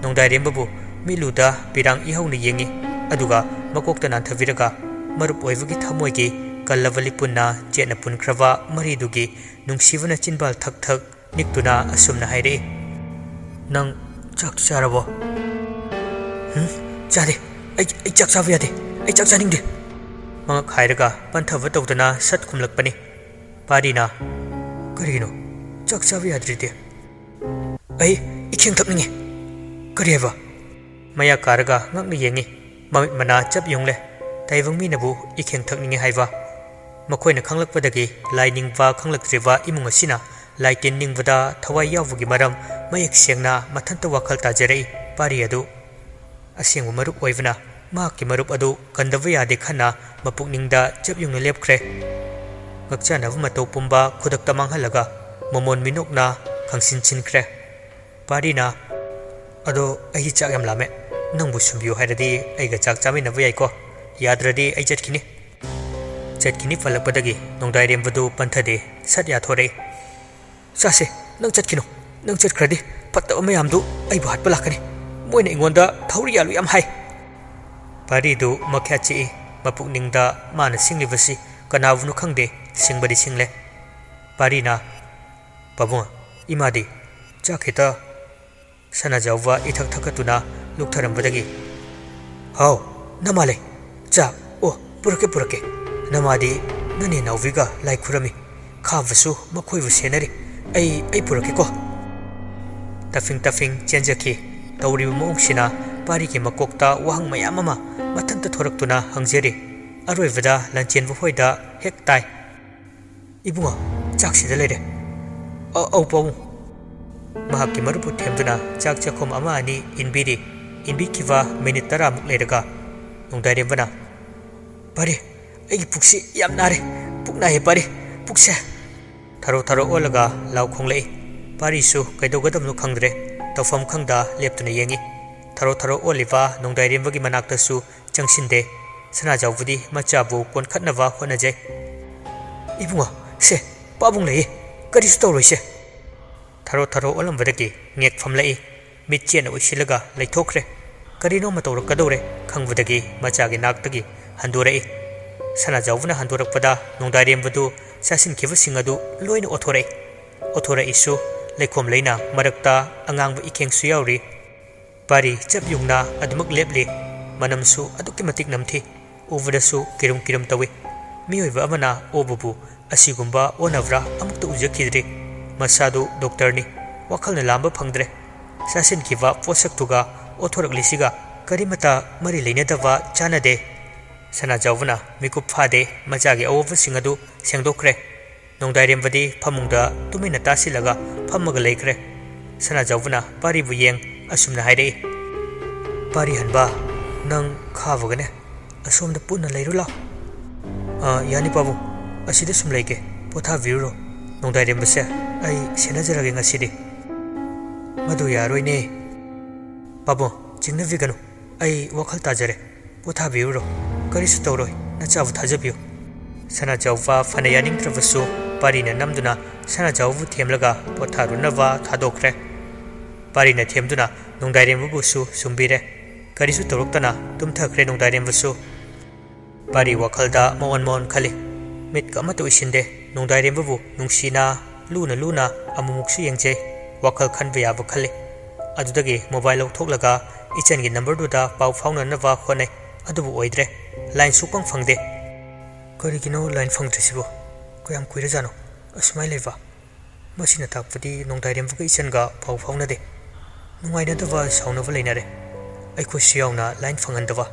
ꯅꯣꯡꯗꯥꯏꯔꯦꯝꯕꯕꯨ ꯃꯤꯠꯂꯨꯗ ꯄꯤꯔꯥꯡ ꯏꯍꯧꯅ ꯌꯦꯡꯉꯤ꯫ ꯑꯗꯨꯒ ꯃꯀꯣꯛꯇ ꯅꯥꯟꯊꯕꯤꯔꯒ ꯃꯔꯨꯞ ꯑꯣꯏꯕꯒꯤ ꯊꯃꯣꯏꯒꯤ ꯀꯜꯂꯕ ꯂꯤꯄꯨꯟꯅ ꯆꯦꯠꯅ ꯄꯨꯟꯈ꯭ꯔꯕ ꯃꯔꯤꯗꯨꯒꯤ ꯅꯨꯡꯁꯤꯕꯅ ꯆꯤꯟꯕꯥꯜ ꯊꯛ ꯊꯛ ꯅꯤꯛꯇꯨꯅ ꯑꯁꯨꯝꯅ ꯍꯥꯏꯔꯛꯏ, "ꯅꯪ ꯆꯥꯛ ꯆꯥꯔꯕꯣ?" "ꯍꯨꯝ? ꯆꯥꯗꯦ꯫ ꯑꯩ, ꯑꯩ ꯆꯥꯛ ꯆꯥꯕ ꯌꯥꯗꯦ꯫ ꯑꯩ ꯆꯥꯛ ꯆꯥꯅꯤꯡꯗꯦ꯫" ꯃꯉꯛ ꯍꯥꯏꯔꯒ ꯄꯟꯊꯕ ꯇꯧꯗꯅ ꯁꯠ ꯈꯨꯝꯂꯛꯄꯅꯤ꯫ ꯄꯥꯔꯤꯅ, "ꯀꯔꯤꯒꯤꯅꯣ? ꯆꯥꯛ ꯆꯥꯕ ꯌꯥꯗ꯭ꯔꯤꯗꯤ?" "ꯑꯩ ꯏꯈꯦꯡ ꯊꯛꯅꯤꯡꯉꯤ꯫" "ꯀꯔꯤ ꯍꯥꯏꯕ?" ꯃꯌꯥ ꯀꯥꯔꯒ ꯉꯛꯅ ꯌꯦꯡꯉꯤ꯫ ꯃꯃꯤꯠ ꯃꯅꯥ ꯆꯞ ꯌꯨꯡꯂꯦ꯫ ꯇꯥꯏꯕꯪ ꯃꯤꯅꯕꯨ ꯏꯈꯦꯡ ꯊꯛꯅꯤꯡꯉꯤ ꯍꯥꯏꯕ꯫ ꯃꯈꯣꯏꯅ ꯈꯪꯂꯛꯄꯗꯒꯤ ꯂꯥꯏ ꯅꯤꯡꯕ ꯈꯪꯂꯛꯇ꯭ꯔꯤꯕ ꯏꯃꯨꯡ ꯑꯁꯤꯅ ꯂꯥꯏ ꯇꯤꯟ ꯅꯤꯡꯕꯗ ꯊꯋꯥꯏ ꯌꯥꯎꯕꯒꯤ ꯃꯔꯝ ꯃꯌꯦꯛ ꯁꯦꯡꯅ ꯃꯊꯟꯇ ꯋꯥꯈꯜ ꯇꯥꯖꯔꯛꯏ ꯄꯥꯔꯤ ꯑꯗꯨ꯫ ꯑꯁꯦꯡꯕ ꯃꯔꯨꯞ ꯑꯣꯏꯕꯅ ꯃꯍꯥꯛꯀꯤ ꯃꯔꯨꯞ ꯑꯗꯨ ꯀꯟꯗꯕ ꯌꯥꯗꯦ ꯈꯟꯅ ꯃꯄꯨꯛꯅꯤꯡꯗ ꯆꯞ ꯌꯨꯡꯅ ꯂꯦꯞꯈ꯭ꯔꯦ꯫ ꯉꯛꯆꯥꯅꯕ ꯃꯇꯧ ꯄꯨꯝꯕ ꯈꯨꯗꯛꯇ ꯃꯥꯡꯍꯜꯂꯒ ꯃꯃꯣꯟ ꯃꯤꯅꯣꯛꯅ ꯈꯪꯁꯤꯟ ꯁꯤꯟꯈ꯭ꯔꯦ꯫ ꯄꯥꯔꯤꯅ, "ꯑꯗꯣ ꯑꯩꯒꯤ ꯆꯥꯛ ꯌꯥꯝ ꯂꯥꯝꯃꯦ꯫ ꯅꯪꯕꯨ ꯁꯨꯝꯕꯤꯌꯨ ꯍꯥꯏꯔꯗꯤ ꯑꯩꯒ ꯆꯥꯛ ꯆꯥꯃꯤꯟꯅꯕ ꯌꯥꯏꯀꯣ꯫ ꯌꯥꯗ꯭ꯔꯗꯤ ꯑꯩ ꯆꯠꯈꯤꯅꯤ꯫" ꯆꯠꯈꯤꯅꯤ ꯄꯜꯂꯛꯄꯗꯒꯤ ꯅꯣꯡꯗꯥꯏꯔꯦꯝꯕꯗꯨ ꯄꯟꯊꯗꯦ, ꯁꯠ ꯌꯥꯊꯣꯔꯛꯏ꯫ "ꯆꯥꯁꯦ, ꯅꯪ ꯆꯠꯈꯤꯅꯨ꯫ ꯅꯪ ꯆꯠꯈ꯭ꯔꯗꯤ ꯐꯠꯇꯕ ꯃꯌꯥꯝꯗꯨ ꯑꯩꯕꯨ ꯍꯥꯠꯄ ꯂꯥꯛꯀꯅꯤ꯫ ꯃꯣꯏꯅ ꯑꯩꯉꯣꯟꯗ ꯊꯧꯔꯤ ꯌꯥꯜꯂꯨ ꯌꯥꯝ ꯍꯥꯏ꯫ ꯄꯥꯔꯤꯗꯨ ꯃꯈ꯭ꯌꯥꯠ ꯆꯤꯛꯏ꯫ ꯃꯄꯨꯛꯅꯤꯡꯗ ꯃꯥꯅ ꯁꯤꯡꯂꯤꯕꯁꯤ ꯀꯅꯥꯕꯨꯅꯣ ꯈꯪꯗꯦ, ꯁꯤꯡꯕꯗꯤ ꯁꯤꯡꯂꯦ꯫ ꯄꯥꯔꯤꯅ, "ꯄꯥꯕꯨꯡ, ꯏꯃꯥꯗꯤ? ꯆꯥꯛ ꯈꯤꯇ?" ꯁꯅꯥꯖꯥꯎꯕ ꯏꯊꯛ ꯊꯛꯀꯠꯇꯨꯅ ꯂꯨꯛꯊꯔꯝꯕꯗꯒꯤ, "ꯍꯥꯎ, ꯅꯃꯥ ꯂꯩ꯫ ꯆꯥꯛ, ꯑꯣ, ꯄꯨꯔꯛꯀꯦ, ꯄꯨꯔꯛꯀꯦ꯫ ꯅꯃꯥꯗꯤ ꯅꯅꯦ ꯅꯥꯎꯕꯤꯒ ꯂꯥꯏ ꯈꯨꯔꯝꯃꯤ꯫ ꯈꯥꯕꯁꯨ ꯃꯈꯣꯏꯕꯨ ꯁꯦꯟꯅꯔꯤ꯫ ꯑꯩ, ꯑꯩ ꯄꯨꯔꯛꯀꯦꯀꯣ꯫" ꯇꯐꯤꯡ ꯇꯐꯤꯡ ꯆꯦꯟꯖꯈꯤ꯫ ꯇꯧꯔꯤꯕ ꯃꯑꯣꯡꯁꯤꯅ ꯄꯥꯔꯤꯒꯤ ꯃꯀꯣꯛꯇ ꯋꯥꯍꯪ ꯃꯌꯥꯝ ꯑꯃ ꯃꯊꯟꯇ ꯊꯣꯔꯛꯇꯨꯅ ꯍꯪꯖꯔꯤ꯫ ꯑꯔꯣꯏꯕꯗ ꯂꯥꯟꯆꯦꯟꯕ ꯍꯣꯏꯗ ꯍꯦꯛ ꯇꯥꯏ꯫ "ꯏꯕꯨꯡꯉꯣ, ꯆꯥꯛꯁꯤꯗ ꯂꯩꯔꯦ꯫ ꯑ-, ꯑꯧ, ꯄꯥꯕꯨꯡ꯫" ꯃꯍꯥꯛꯀꯤ ꯃꯔꯨꯞꯄꯨ ꯊꯦꯝꯗꯨꯅ ꯆꯥꯛ ꯆꯥꯛꯈꯨꯝ ꯑꯃ ꯑꯅꯤ ꯏꯟꯕꯤꯔꯤ꯫ ꯏꯟꯕꯤꯈꯤꯕ ꯃꯤꯅꯤꯠ ꯇꯔꯥꯃꯨꯛ ꯂꯩꯔꯒ ꯅꯣꯡꯗꯥꯏꯔꯦꯝꯕꯅ, "ꯄꯥꯔꯤ, ꯑꯩꯒꯤ ꯄꯨꯛꯁꯤ ꯌꯥꯝ ꯅꯥꯔꯦ꯫ ꯄꯨꯛ ꯅꯥꯏꯌꯦ, ꯄꯥꯔꯤ, ꯄꯨꯛꯁꯦ꯫" ꯊꯔꯣ ꯊꯔꯣ ꯑꯣꯜꯂꯒ ꯂꯥꯎ ꯈꯣꯡꯂꯛꯏ꯫ ꯄꯥꯔꯤꯁꯨ ꯀꯩꯗꯧꯒꯗꯕꯅꯣ ꯈꯪꯗ꯭ꯔꯦ꯫ ꯇꯧꯐꯝ ꯈꯪꯗ ꯂꯦꯞꯇꯨꯅ ꯌꯦꯡꯉꯤ꯫ ꯊꯔꯣ ꯊꯔꯣ ꯑꯣꯜꯂꯤꯕ ꯅꯣꯡꯗꯥꯏꯔꯦꯝꯕꯒꯤ ꯃꯅꯥꯛꯇꯁꯨ ꯆꯪꯁꯤꯟꯗꯦ꯫ ꯁꯅꯥꯖꯥꯎꯕꯗꯤ ꯃꯆꯥꯕꯨ ꯀꯣꯟꯈꯠꯅꯕ ꯍꯣꯠꯅꯖꯩ꯫ "ꯏꯕꯨꯡꯉꯣ, ꯁꯦ, ꯄꯥꯕꯨꯡ ꯂꯩꯌꯦ꯫ ꯀꯔꯤꯁꯨ ꯇꯧꯔꯣꯏꯁꯦ꯫" ꯊꯔꯣ ꯊꯔꯣ ꯑꯣꯜꯂꯝꯕꯗꯒꯤ ꯉꯦꯛ ꯐꯝꯂꯛꯏ꯫ ꯃꯤꯠ ꯆꯦꯠꯅ ꯎꯏꯁꯤꯜꯂꯒ ꯂꯩꯊꯣꯛꯈ꯭ꯔꯦ꯫ ꯀꯔꯤꯅꯣꯃ ꯇꯧꯔꯛꯀꯗꯧꯔꯦ ꯈꯪꯕꯗꯒꯤ ꯃꯆꯥꯒꯤ ꯅꯥꯛꯇꯒꯤ ꯍꯟꯗꯣꯔꯛꯏ꯫ ꯁꯅꯥꯖꯥꯎꯕꯅ ꯍꯟꯗꯣꯔꯛꯄꯗ ꯅꯣꯡꯗꯥꯏꯔꯦꯝꯕꯗꯨ ꯆꯥꯁꯤꯟꯈꯤꯕꯁꯤꯡ ꯑꯗꯨ ꯂꯣꯏꯅ ꯑꯣꯊꯣꯔꯛꯏ꯫ ꯑꯣꯊꯣꯔꯛꯏꯁꯨ ꯂꯩꯈꯣꯝ ꯂꯩꯅ ꯃꯔꯛꯇ ꯑꯉꯥꯡꯕ ꯏꯈꯦꯡꯁꯨ ꯌꯥꯎꯔꯤ꯫ ꯄꯥꯔꯤ ꯆꯞ ꯌꯨꯡꯅ ꯑꯗꯨꯃꯛ ꯂꯦꯞꯂꯤ꯫ ꯃꯅꯝꯁꯨ ꯑꯗꯨꯛꯀꯤ ꯃꯇꯤꯛ ꯅꯝꯊꯤ꯫ ꯎꯕꯗꯁꯨ ꯀꯤꯔꯨꯝ ꯀꯤꯔꯨꯝ ꯇꯧꯏ꯫ ꯃꯤꯑꯣꯏꯕ ꯑꯃꯅ ꯑꯣꯕꯕꯨ ꯑꯁꯤꯒꯨꯝꯕ ꯑꯣꯟꯅꯕ꯭ꯔꯥ ꯑꯃꯨꯛꯇ ꯎꯖꯈꯤꯗ꯭ꯔꯤ꯫ ꯃꯁꯥꯗꯨ ꯗꯣꯛꯇꯔꯅꯤ꯫ ꯋꯥꯈꯜꯅ ꯂꯥꯝꯕ ꯐꯪꯗ꯭ꯔꯦ꯫ ꯆꯥꯁꯤꯟꯈꯤꯕ ꯄꯣꯠꯁꯛꯇꯨꯒ ꯑꯣꯊꯣꯔꯛꯂꯤꯁꯤꯒ ꯀꯔꯤꯃꯇ ꯃꯔꯤ ꯂꯩꯅꯗꯕ ꯆꯥꯟꯅꯗꯦ꯫ ꯁꯅꯥꯖꯥꯎꯕꯅ ꯃꯤꯀꯨꯞ ꯐꯥꯗꯦ ꯃꯆꯥꯒꯤ ꯑꯑꯣꯕꯁꯤꯡ ꯑꯗꯨ ꯁꯦꯡꯗꯣꯛꯈ꯭ꯔꯦ꯫ ꯅꯣꯡꯗꯥꯏꯔꯦꯝꯕꯗꯤ ꯐꯃꯨꯡꯗ ꯇꯨꯃꯤꯟꯅ ꯇꯥꯁꯤꯜꯂꯒ ꯐꯝꯃꯒ ꯂꯩꯈ꯭ꯔꯦ꯫ ꯁꯅꯥꯖꯥꯎꯕꯅ ꯄꯥꯔꯤꯕꯨ ꯌꯦꯡ ꯑꯁꯨꯝꯅ ꯍꯥꯏꯔꯛꯏ, "ꯄꯥꯔꯤ ꯍꯟꯕ, ꯅꯪ ꯈꯥꯕꯒꯅꯦ꯫ ꯑꯁꯣꯝꯗ ꯄꯨꯟꯅ ꯂꯩꯔꯨ ꯂꯥꯎ꯫" "ꯑ, ꯌꯥꯅꯤ ꯄꯥꯕꯨꯡ, ꯑꯁꯤꯗ ꯁꯨꯝ ꯂꯩꯒꯦ, ꯄꯣꯊꯥꯕꯤꯔꯨꯔꯣ꯫ ꯅꯣꯡꯗꯥꯏꯔꯦꯝꯕꯁꯦ ꯑꯩ ꯁꯦꯟꯅꯖꯔꯒꯦ ꯉꯁꯤꯗꯤ꯫" "ꯃꯗꯨ ꯌꯥꯔꯣꯏꯅꯦ꯫" "ꯄꯥꯕꯨꯡ, ꯆꯤꯡꯅꯕꯤꯒꯅꯨ, ꯑꯩ ꯋꯥꯈꯜ ꯇꯥꯖꯔꯦ꯫ ꯄꯣꯊꯥꯕꯤꯔꯨꯔꯣ, ꯀꯔꯤꯁꯨ ꯇꯧꯔꯣꯏ, ꯅꯆꯥꯕꯨ ꯊꯥꯖꯕꯤꯌꯨ꯫" ꯁꯅꯥꯖꯥꯎꯕ ꯐꯅ ꯌꯥꯅꯤꯡꯗ꯭ꯔꯕꯁꯨ ꯄꯥꯔꯤꯅ ꯅꯝꯗꯨꯅ ꯁꯅꯥꯖꯥꯎꯕꯕꯨ ꯊꯦꯝꯂꯒ ꯄꯣꯊꯥꯔꯨꯅꯕ ꯊꯥꯗꯣꯛꯈ꯭ꯔꯦ꯫ ꯄꯥꯔꯤꯅ ꯊꯦꯝꯗꯨꯅ ꯅꯣꯡꯗꯥꯏꯔꯦꯝꯕꯕꯨꯁꯨ ꯁꯨꯝꯕꯤꯔꯦ꯫ ꯀꯔꯤꯁꯨ ꯇꯧꯔꯛꯇꯅ ꯇꯨꯝꯊꯈ꯭ꯔꯦ ꯅꯣꯡꯗꯥꯏꯔꯦꯝꯕꯁꯨ꯫ ꯄꯥꯔꯤ ꯋꯥꯈꯜꯗ ꯃꯑꯣꯟ ꯃꯑꯣꯟ ꯈꯜꯂꯤ꯫ ꯃꯤꯠꯀ ꯑꯃꯠꯇ ꯎꯏꯁꯤꯟꯗꯦ꯫ ꯅꯣꯡꯗꯥꯏꯔꯦꯝꯕꯕꯨ ꯅꯨꯡꯁꯤꯅ, ꯂꯨꯅ ꯂꯨꯅ ꯑꯃꯨꯛꯃꯨꯛꯁꯨ ꯌꯦꯡꯖꯩ꯫ ꯋꯥꯈꯜ ꯈꯟꯕ ꯌꯥꯕ ꯈꯜꯂꯤ꯫ ꯑꯗꯨꯗꯒꯤ ꯃꯣꯕꯥꯏꯜ ꯂꯧꯊꯣꯛꯂꯒ ꯏꯆꯟꯒꯤ ꯅꯝꯕꯔꯗꯨꯗ ꯄꯥꯎ ꯐꯥꯎꯅꯅꯕ ꯍꯣꯠꯅꯩ꯫ ꯑꯗꯨꯕꯨ ꯑꯣꯏꯗ꯭ꯔꯦ꯫ ꯂꯥꯏꯟ ꯁꯨꯛꯐꯪ ꯐꯪꯗꯦ꯫ ꯀꯔꯤꯒꯤꯅꯣ ꯂꯥꯏꯟ ꯐꯪꯗ꯭ꯔꯤꯁꯤꯕꯣ? ꯀꯌꯥꯝ ꯀꯨꯏꯔꯖꯥꯠꯅꯣ ꯑꯁꯨꯃꯥꯏꯅ ꯂꯩꯕ? ꯃꯁꯤꯅ ꯇꯥꯛꯄꯗꯤ ꯅꯣꯡꯗꯥꯏꯔꯦꯝꯕꯒ ꯏꯆꯟꯒ ꯄꯥꯎ ꯐꯥꯎꯅꯗꯦ꯫ ꯅꯨꯡꯉꯥꯏꯅꯗꯕ, ꯁꯥꯎꯅꯕ ꯂꯩꯅꯔꯦ꯫ ꯑꯩꯈꯣꯏꯁꯨ ꯌꯥꯎꯅ ꯂꯥꯏꯟ ꯐꯪꯍꯟꯗꯕ꯫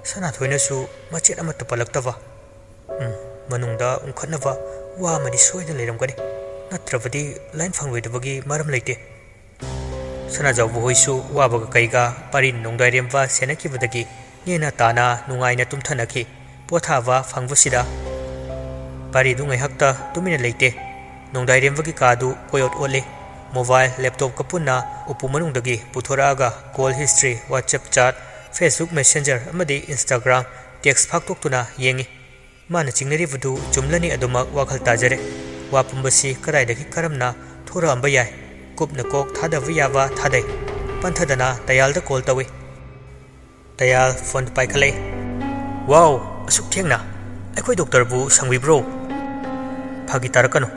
ꯁꯅꯥꯊꯣꯏꯅꯁꯨ ꯃꯆꯦꯠ ꯑꯃꯠꯇ ꯄꯜꯂꯛꯇꯕ꯫ ꯎꯝ, ꯃꯅꯨꯡꯗ ꯎꯪꯈꯠꯅꯕ ꯋꯥ ꯑꯃꯗꯤ ꯁꯣꯏꯗꯅ ꯂꯩꯔꯝꯒꯅꯤ꯫ ꯅꯠꯇ꯭ꯔꯕꯗꯤ ꯂꯥꯏꯟ ꯐꯪꯂꯣꯏꯗꯕꯒꯤ ꯃꯔꯝ ꯂꯩꯇꯦ꯫ ꯁꯅꯥꯖꯥꯎꯕ ꯍꯣꯏꯁꯨ ꯋꯥꯕꯒ ꯀꯩꯒ ꯄꯥꯔꯤꯅ ꯅꯣꯡꯗꯥꯏꯔꯦꯝꯕ ꯁꯦꯟꯅꯈꯤꯕꯗꯒꯤ ꯅꯦꯅ ꯇꯥꯅ ꯅꯨꯡꯉꯥꯏꯅ ꯇꯨꯝꯊꯅꯈꯤ꯫ ꯄꯣꯊꯥꯕ ꯐꯪꯕꯁꯤꯗ ꯄꯥꯔꯤꯗꯨ ꯉꯥꯏꯍꯥꯛꯇ ꯇꯨꯃꯤꯟꯅ ꯂꯩꯇꯦ꯫ ꯅꯣꯡꯗꯥꯏꯔꯦꯝꯕꯒꯤ ꯀꯥꯗꯨ ꯀꯣꯏꯑꯣꯠ ꯑꯣꯠꯂꯤ꯫ ꯃꯣꯕꯥꯏꯜ, ꯂꯦꯞꯇꯣꯞꯀ ꯄꯨꯟꯅ ꯎꯄꯨ ꯃꯅꯨꯡꯗꯒꯤ ꯄꯨꯊꯣꯔꯛꯑꯒ ꯀꯣꯜ ꯍꯤꯁꯇ꯭ꯔꯤ, ꯋꯥꯆꯞ ꯆꯥꯠ, ꯐꯦꯁꯕꯨꯛ ꯃꯦꯁꯦꯟꯖꯔ ꯑꯃꯗꯤ ꯏꯟꯁꯇꯥꯒ꯭ꯔꯥꯝ ꯇꯦꯛꯁ ꯐꯥꯛꯇꯣꯛꯇꯨꯅ ꯌꯦꯡꯏ꯫ ꯃꯥꯅ ꯆꯤꯡꯅꯔꯤꯕꯗꯨ ꯆꯨꯝꯂꯅꯤ ꯑꯗꯨꯃꯛ ꯋꯥꯈꯜ ꯇꯥꯖꯔꯦ꯫ ꯋꯥ ꯄꯨꯝꯕꯁꯤ ꯀꯗꯥꯏꯗꯒꯤ ꯀꯔꯝꯅ ꯊꯣꯔꯛꯑꯝꯕ ꯌꯥꯏ? ꯀꯨꯞꯅ ꯀꯣꯛ ꯊꯥꯗꯕ ꯌꯥꯕ ꯊꯥꯗꯩ꯫ ꯄꯟꯊꯗꯅ ꯇꯌꯥꯜꯗ ꯀꯣꯜ ꯇꯧꯏ꯫ ꯇꯌꯥꯜ ꯐꯣꯟ ꯄꯥꯏꯈꯠꯂꯛꯏ꯫ "ꯋꯥꯎ, ꯑꯁꯨꯛ ꯊꯦꯡꯅ? ꯑꯩꯈꯣꯏ ꯗꯣꯛꯇꯔꯕꯨ ꯁꯪꯕꯤꯕ꯭ꯔꯣ?" "ꯐꯥꯒꯤ ꯇꯥꯔꯛꯀꯅꯨ꯫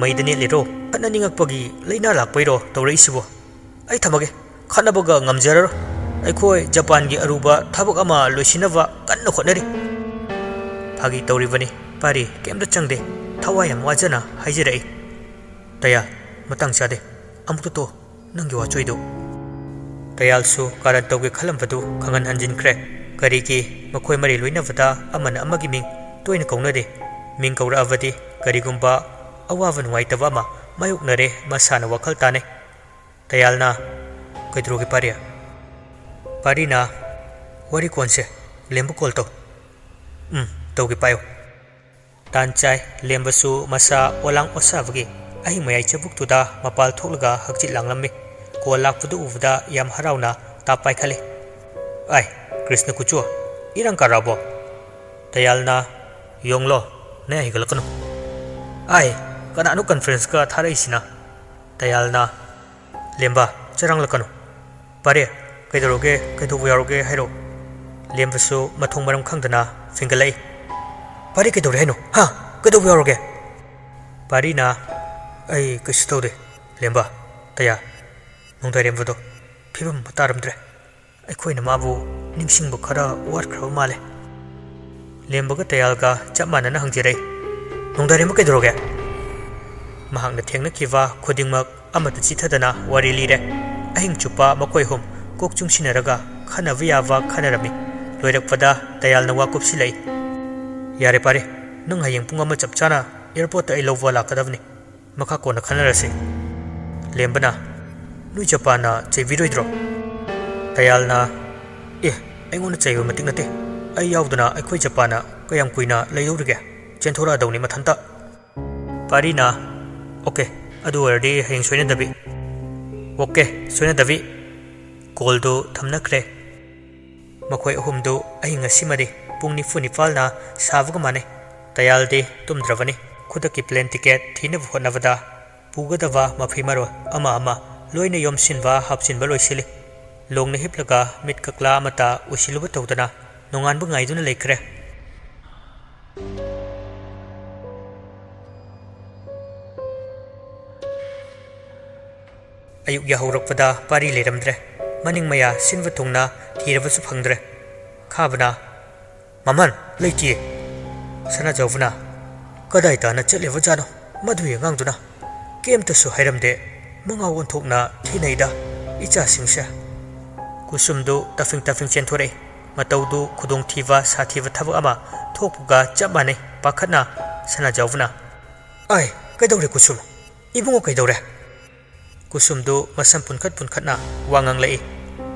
ꯃꯩꯗ ꯅꯦꯠꯂꯤꯔꯣ? ꯈꯠꯅꯅꯤꯡꯉꯛꯄꯒꯤ ꯂꯩꯅꯥ ꯂꯥꯛꯄꯩꯔꯣ ꯇꯧꯔꯛꯏꯁꯤꯕꯣ? ꯑꯩ ꯊꯝꯃꯒꯦ꯫ ꯈꯠꯅꯕꯒ ꯉꯝꯖꯔꯔꯣꯏ꯫ ꯑꯩꯈꯣꯏ ꯖꯄꯥꯟꯒꯤ ꯑꯔꯨꯕ ꯊꯕꯛ ꯑꯃ ꯂꯣꯏꯁꯤꯟꯅꯕ ꯀꯟꯅ ꯍꯣꯠꯅꯔꯤ꯫" "ꯐꯥꯒꯤ ꯇꯧꯔꯤꯕꯅꯤ ꯄꯥꯔꯤ, ꯀꯩꯝꯇ ꯆꯪꯗꯦ꯫ ꯊꯋꯥꯏ ꯌꯥꯝ ꯋꯥꯖꯅ ꯍꯥꯏꯖꯔꯛꯏ꯫" "ꯇꯌꯥꯜ, ꯃꯇꯥꯡ ꯆꯥꯗꯦ꯫ ꯑꯃꯨꯛꯇ ꯇꯣꯛꯑꯣ ꯅꯪꯒꯤ ꯋꯥꯆꯣꯏꯗꯨ꯫" ꯇꯌꯥꯜꯁꯨ ꯀꯥꯔꯟ ꯇꯧꯒꯦ ꯈꯜꯂꯝꯕꯗꯨ ꯈꯪꯍꯟ ꯍꯟꯖꯤꯟꯈ꯭ꯔꯦ꯫ ꯀꯔꯤꯒꯤ ꯃꯈꯣꯏ ꯃꯔꯤ ꯂꯣꯏꯅꯕꯗ ꯑꯃꯅ ꯑꯃꯒꯤ ꯃꯤꯡ ꯇꯣꯏꯅ ꯀꯧꯅꯗꯦ꯫ ꯃꯤꯡ ꯀꯧꯔꯛꯑꯕꯗꯤ ꯀꯔꯤꯒꯨꯝꯕ ꯑꯋꯥꯕ ꯅꯨꯡꯉꯥꯏꯇꯕ ꯑꯃ ꯃꯥꯌꯣꯛꯅꯔꯦ ꯃꯁꯥꯅ ꯋꯥꯈꯜ ꯇꯥꯅꯩ꯫ ꯇꯌꯥꯜꯅ, "ꯀꯩꯗꯧꯔꯒꯦ ꯄꯥꯔꯤ?" ꯄꯥꯔꯤꯅ, "ꯋꯥꯔꯤ ꯀꯣꯟꯁꯦ, ꯂꯦꯝꯕ ꯀꯣꯜ ꯇꯧ꯫" "ꯎꯝ, ꯇꯧꯒꯦ, ꯄꯥꯏꯌꯨ꯫" ꯇꯥꯟ ꯆꯥꯏ꯫ ꯂꯦꯝꯕꯁꯨ ꯃꯁꯥ ꯑꯣꯂꯥꯡ ꯑꯣꯁꯥꯕꯒꯤ ꯑꯍꯤꯡ ꯃꯌꯥꯏ ꯆꯕꯨꯛꯇꯨꯗ ꯃꯄꯥꯜ ꯊꯣꯛꯂꯒ ꯍꯛꯆꯤꯠ ꯂꯥꯡꯂꯝꯃꯤ꯫ ꯀꯣꯜ ꯂꯥꯛꯄꯗꯨ ꯎꯕꯗ ꯌꯥꯝ ꯍꯔꯥꯎꯅ ꯇꯥꯞ ꯄꯥꯏꯈꯠꯂꯤ꯫ "ꯑꯥꯏ, ꯀ꯭ꯔꯤꯁꯅ ꯀꯨꯆꯨ, ꯏꯔꯥꯡ ꯀꯥꯔꯛꯑꯕꯣ?" ꯇꯌꯥꯜꯅ, "ꯌꯣꯡꯂꯣ, ꯅꯌꯥ ꯍꯤꯒꯠꯂꯛꯀꯅꯨ꯫" "ꯑꯥꯏ, ꯀꯅꯥꯅꯣ ꯀꯟꯐ꯭ꯔꯦꯟꯁꯀ ꯊꯥꯔꯛꯏꯁꯤꯅ?" ꯇꯌꯥꯜꯅ, "ꯂꯦꯝꯕ, ꯆꯔꯥꯡꯂꯛꯀꯅꯨ꯫ ꯄꯥꯔꯤ, ꯀꯩꯗꯧꯔꯒꯦ? ꯀꯩꯗꯧꯕ ꯌꯥꯎꯔꯒꯦ ꯍꯥꯏꯔꯣ?" ꯂꯦꯝꯕꯁꯨ ꯃꯊꯣꯡ ꯃꯔꯝ ꯈꯪꯗꯅ ꯐꯤꯡꯒꯠꯂꯛꯏ꯫ "ꯄꯥꯔꯤ, ꯀꯩꯗꯧꯔꯦ ꯍꯥꯏꯅꯣ? ꯍꯥ? ꯀꯩꯗꯧꯕ ꯌꯥꯎꯔꯒꯦ?" ꯄꯥꯔꯤꯅ, "ꯑꯩ ꯀꯩꯁꯨ ꯇꯧꯗꯦ, ꯂꯦꯝꯕ꯫ ꯇꯌꯥ, ꯅꯣꯡꯗꯥꯏꯔꯦꯝꯕꯗꯣ ꯐꯤꯕꯝ ꯑꯃ ꯇꯥꯔꯝꯗ꯭ꯔꯦ꯫ ꯑꯩꯈꯣꯏꯅ ꯃꯥꯕꯨ ꯅꯤꯡꯁꯤꯡꯕ ꯈꯔ ꯋꯥꯠꯈ꯭ꯔꯕ ꯃꯥꯜꯂꯦ꯫" ꯂꯦꯝꯕꯒ ꯇꯌꯥꯜꯒ ꯆꯞ ꯃꯥꯟꯅꯅ ꯍꯪꯖꯔꯛꯏ꯫ "ꯅꯣꯡꯗꯥꯏꯔꯦꯝꯕ ꯀꯩꯗꯧꯔꯒꯦ?" ꯃꯍꯥꯛꯅ ꯊꯦꯡꯅꯈꯤꯕ ꯈꯨꯗꯤꯡꯃꯛ ꯑꯃꯠꯇ ꯆꯤꯊꯗꯅ ꯋꯥꯔꯤ ꯂꯤꯔꯦ꯫ ꯑꯍꯤꯡ ꯆꯨꯞꯄ ꯃꯈꯣꯏ ꯑꯍꯨꯝ ꯀꯣꯛ ꯆꯨꯡꯁꯤꯟꯅꯔꯒ ꯈꯟꯅꯕ ꯌꯥꯕ ꯈꯟꯅꯔꯝꯃꯤ꯫ ꯂꯣꯏꯔꯛꯄꯗ ꯇꯌꯥꯜꯅ ꯋꯥ ꯀꯨꯞꯁꯤꯜꯂꯛꯏ꯫ "ꯌꯥꯔꯦ ꯄꯥꯔꯤ, ꯅꯪ ꯍꯌꯦꯡ ꯄꯨꯡ ꯑꯃ ꯆꯞ ꯆꯥꯅ ꯑꯦꯌꯔꯄꯣꯔꯠꯇ ꯑꯩ ꯂꯧꯕ ꯂꯥꯛꯀꯗꯕꯅꯤ꯫ ꯃꯈꯥ ꯀꯣꯟꯅ ꯈꯟꯅꯔꯁꯤ꯫" ꯂꯦꯝꯕꯅ, "ꯅꯣꯏ ꯖꯄꯥꯟꯅ ꯆꯩꯕꯤꯔꯣꯏꯗ꯭ꯔꯣ?" ꯇꯌꯥꯜꯅ, "ꯑꯦ, ꯑꯩꯉꯣꯟꯗ ꯆꯩꯕ ꯃꯇꯤꯛ ꯅꯠꯇꯦ꯫ ꯑꯩ ꯌꯥꯎꯗꯅ ꯑꯩꯈꯣꯏ ꯖꯄꯥꯟꯅ ꯀꯌꯥꯝ ꯀꯨꯏꯅ ꯂꯩꯗꯧꯔꯤꯒꯦ? ꯆꯦꯟꯊꯣꯔꯛꯑꯗꯧꯅꯤ ꯃꯊꯟꯇ꯫" ꯄꯥꯔꯤꯅ, "ꯑꯣꯀꯦ, ꯑꯗꯨ ꯑꯣꯏꯔꯗꯤ ꯍꯌꯦꯡ ꯁꯣꯏꯅꯗꯕꯤ꯫" "ꯑꯣꯀꯦ, ꯁꯣꯏꯅꯗꯕꯤ꯫" ꯀꯣꯜꯗꯨ ꯊꯝꯅꯈ꯭ꯔꯦ꯫ ꯃꯈꯣꯏ ꯑꯍꯨꯝꯗꯨ ꯑꯍꯤꯡ ꯑꯁꯤꯃꯗꯤ ꯄꯨꯡ ꯅꯤꯐꯨ ꯅꯤꯄꯥꯜꯅ ꯁꯥꯕꯒ ꯃꯥꯟꯅꯩ꯫ ꯇꯌꯥꯜꯗꯤ ꯇꯨꯝꯗ꯭ꯔꯕꯅꯤ꯫ ꯈꯨꯗꯛꯀꯤ ꯄ꯭ꯂꯦꯟ ꯇꯤꯀꯦꯠ ꯊꯤꯅꯕ ꯍꯣꯠꯅꯕꯗ ꯄꯨꯒꯗꯕ ꯃꯐꯤ ꯃꯔꯣꯜ ꯑꯃ ꯑꯃ ꯂꯣꯏꯅ ꯌꯣꯝꯁꯤꯟꯕ ꯍꯥꯞꯆꯤꯟꯕ ꯂꯣꯏꯁꯤꯜꯂꯤ꯫ ꯂꯣꯡꯅ ꯍꯤꯞꯂꯒ ꯃꯤꯠ ꯀꯛꯂꯥ ꯑꯃꯠꯇ ꯎꯏꯁꯤꯜꯂꯨꯕ ꯇꯧꯗꯅ ꯅꯣꯡꯉꯥꯟꯕ ꯉꯥꯏꯗꯨꯅ ꯂꯩꯈ꯭ꯔꯦ꯫ ꯑꯌꯨꯛ ꯌꯥꯍꯧꯔꯛꯄꯗ ꯄꯥꯔꯤ ꯂꯩꯔꯝꯗ꯭ꯔꯦ꯫ ꯃꯅꯤꯡ ꯃꯌꯥ ꯁꯤꯟꯕ ꯊꯨꯡꯅ ꯊꯤꯔꯕꯁꯨ ꯐꯪꯗ꯭ꯔꯦ꯫ ꯈꯥꯕꯅ, "ꯃꯃꯟ, ꯂꯩꯇꯤꯌꯦ꯫" ꯁꯅꯥꯖꯥꯎꯕꯅ, "ꯀꯗꯥꯏ ꯇꯥꯅ ꯆꯠꯂꯤꯕꯖꯥꯠꯅꯣ ꯃꯗꯨꯒꯤ ꯑꯉꯥꯡꯗꯨꯅ? ꯀꯩꯝꯇꯁꯨ ꯍꯥꯏꯔꯝꯗꯦ꯫ ꯃꯉꯥꯎ ꯑꯣꯟꯊꯣꯛꯅ ꯊꯤꯅꯩꯗ ꯏꯆꯥꯁꯤꯡꯁꯦ꯫" ꯀꯨꯁꯨꯝꯗꯨ ꯇꯞꯐꯤꯡ ꯇꯞꯐꯤꯡ ꯆꯦꯟꯊꯣꯔꯛꯏ꯫ ꯃꯇꯧꯗꯨ ꯈꯨꯗꯣꯡꯊꯤꯕ ꯁꯥꯊꯤꯕ ꯊꯕꯛ ꯑꯃ ꯊꯣꯛꯄꯒ ꯆꯞ ꯃꯥꯟꯅꯩ꯫ ꯄꯥꯈꯠꯅ ꯁꯅꯥꯖꯥꯎꯕꯅ, "ꯑꯥꯏ, ꯀꯩꯗꯧꯔꯦ ꯀꯨꯁꯨꯝ? ꯏꯕꯨꯡꯉꯣ ꯀꯩꯗꯧꯔꯦ?" ꯀꯨꯁꯨꯝꯗꯨ ꯃꯁꯝ ꯄꯨꯟꯈꯠ ꯄꯨꯟꯈꯠꯅ ꯋꯥ ꯉꯥꯡꯂꯛꯏ꯫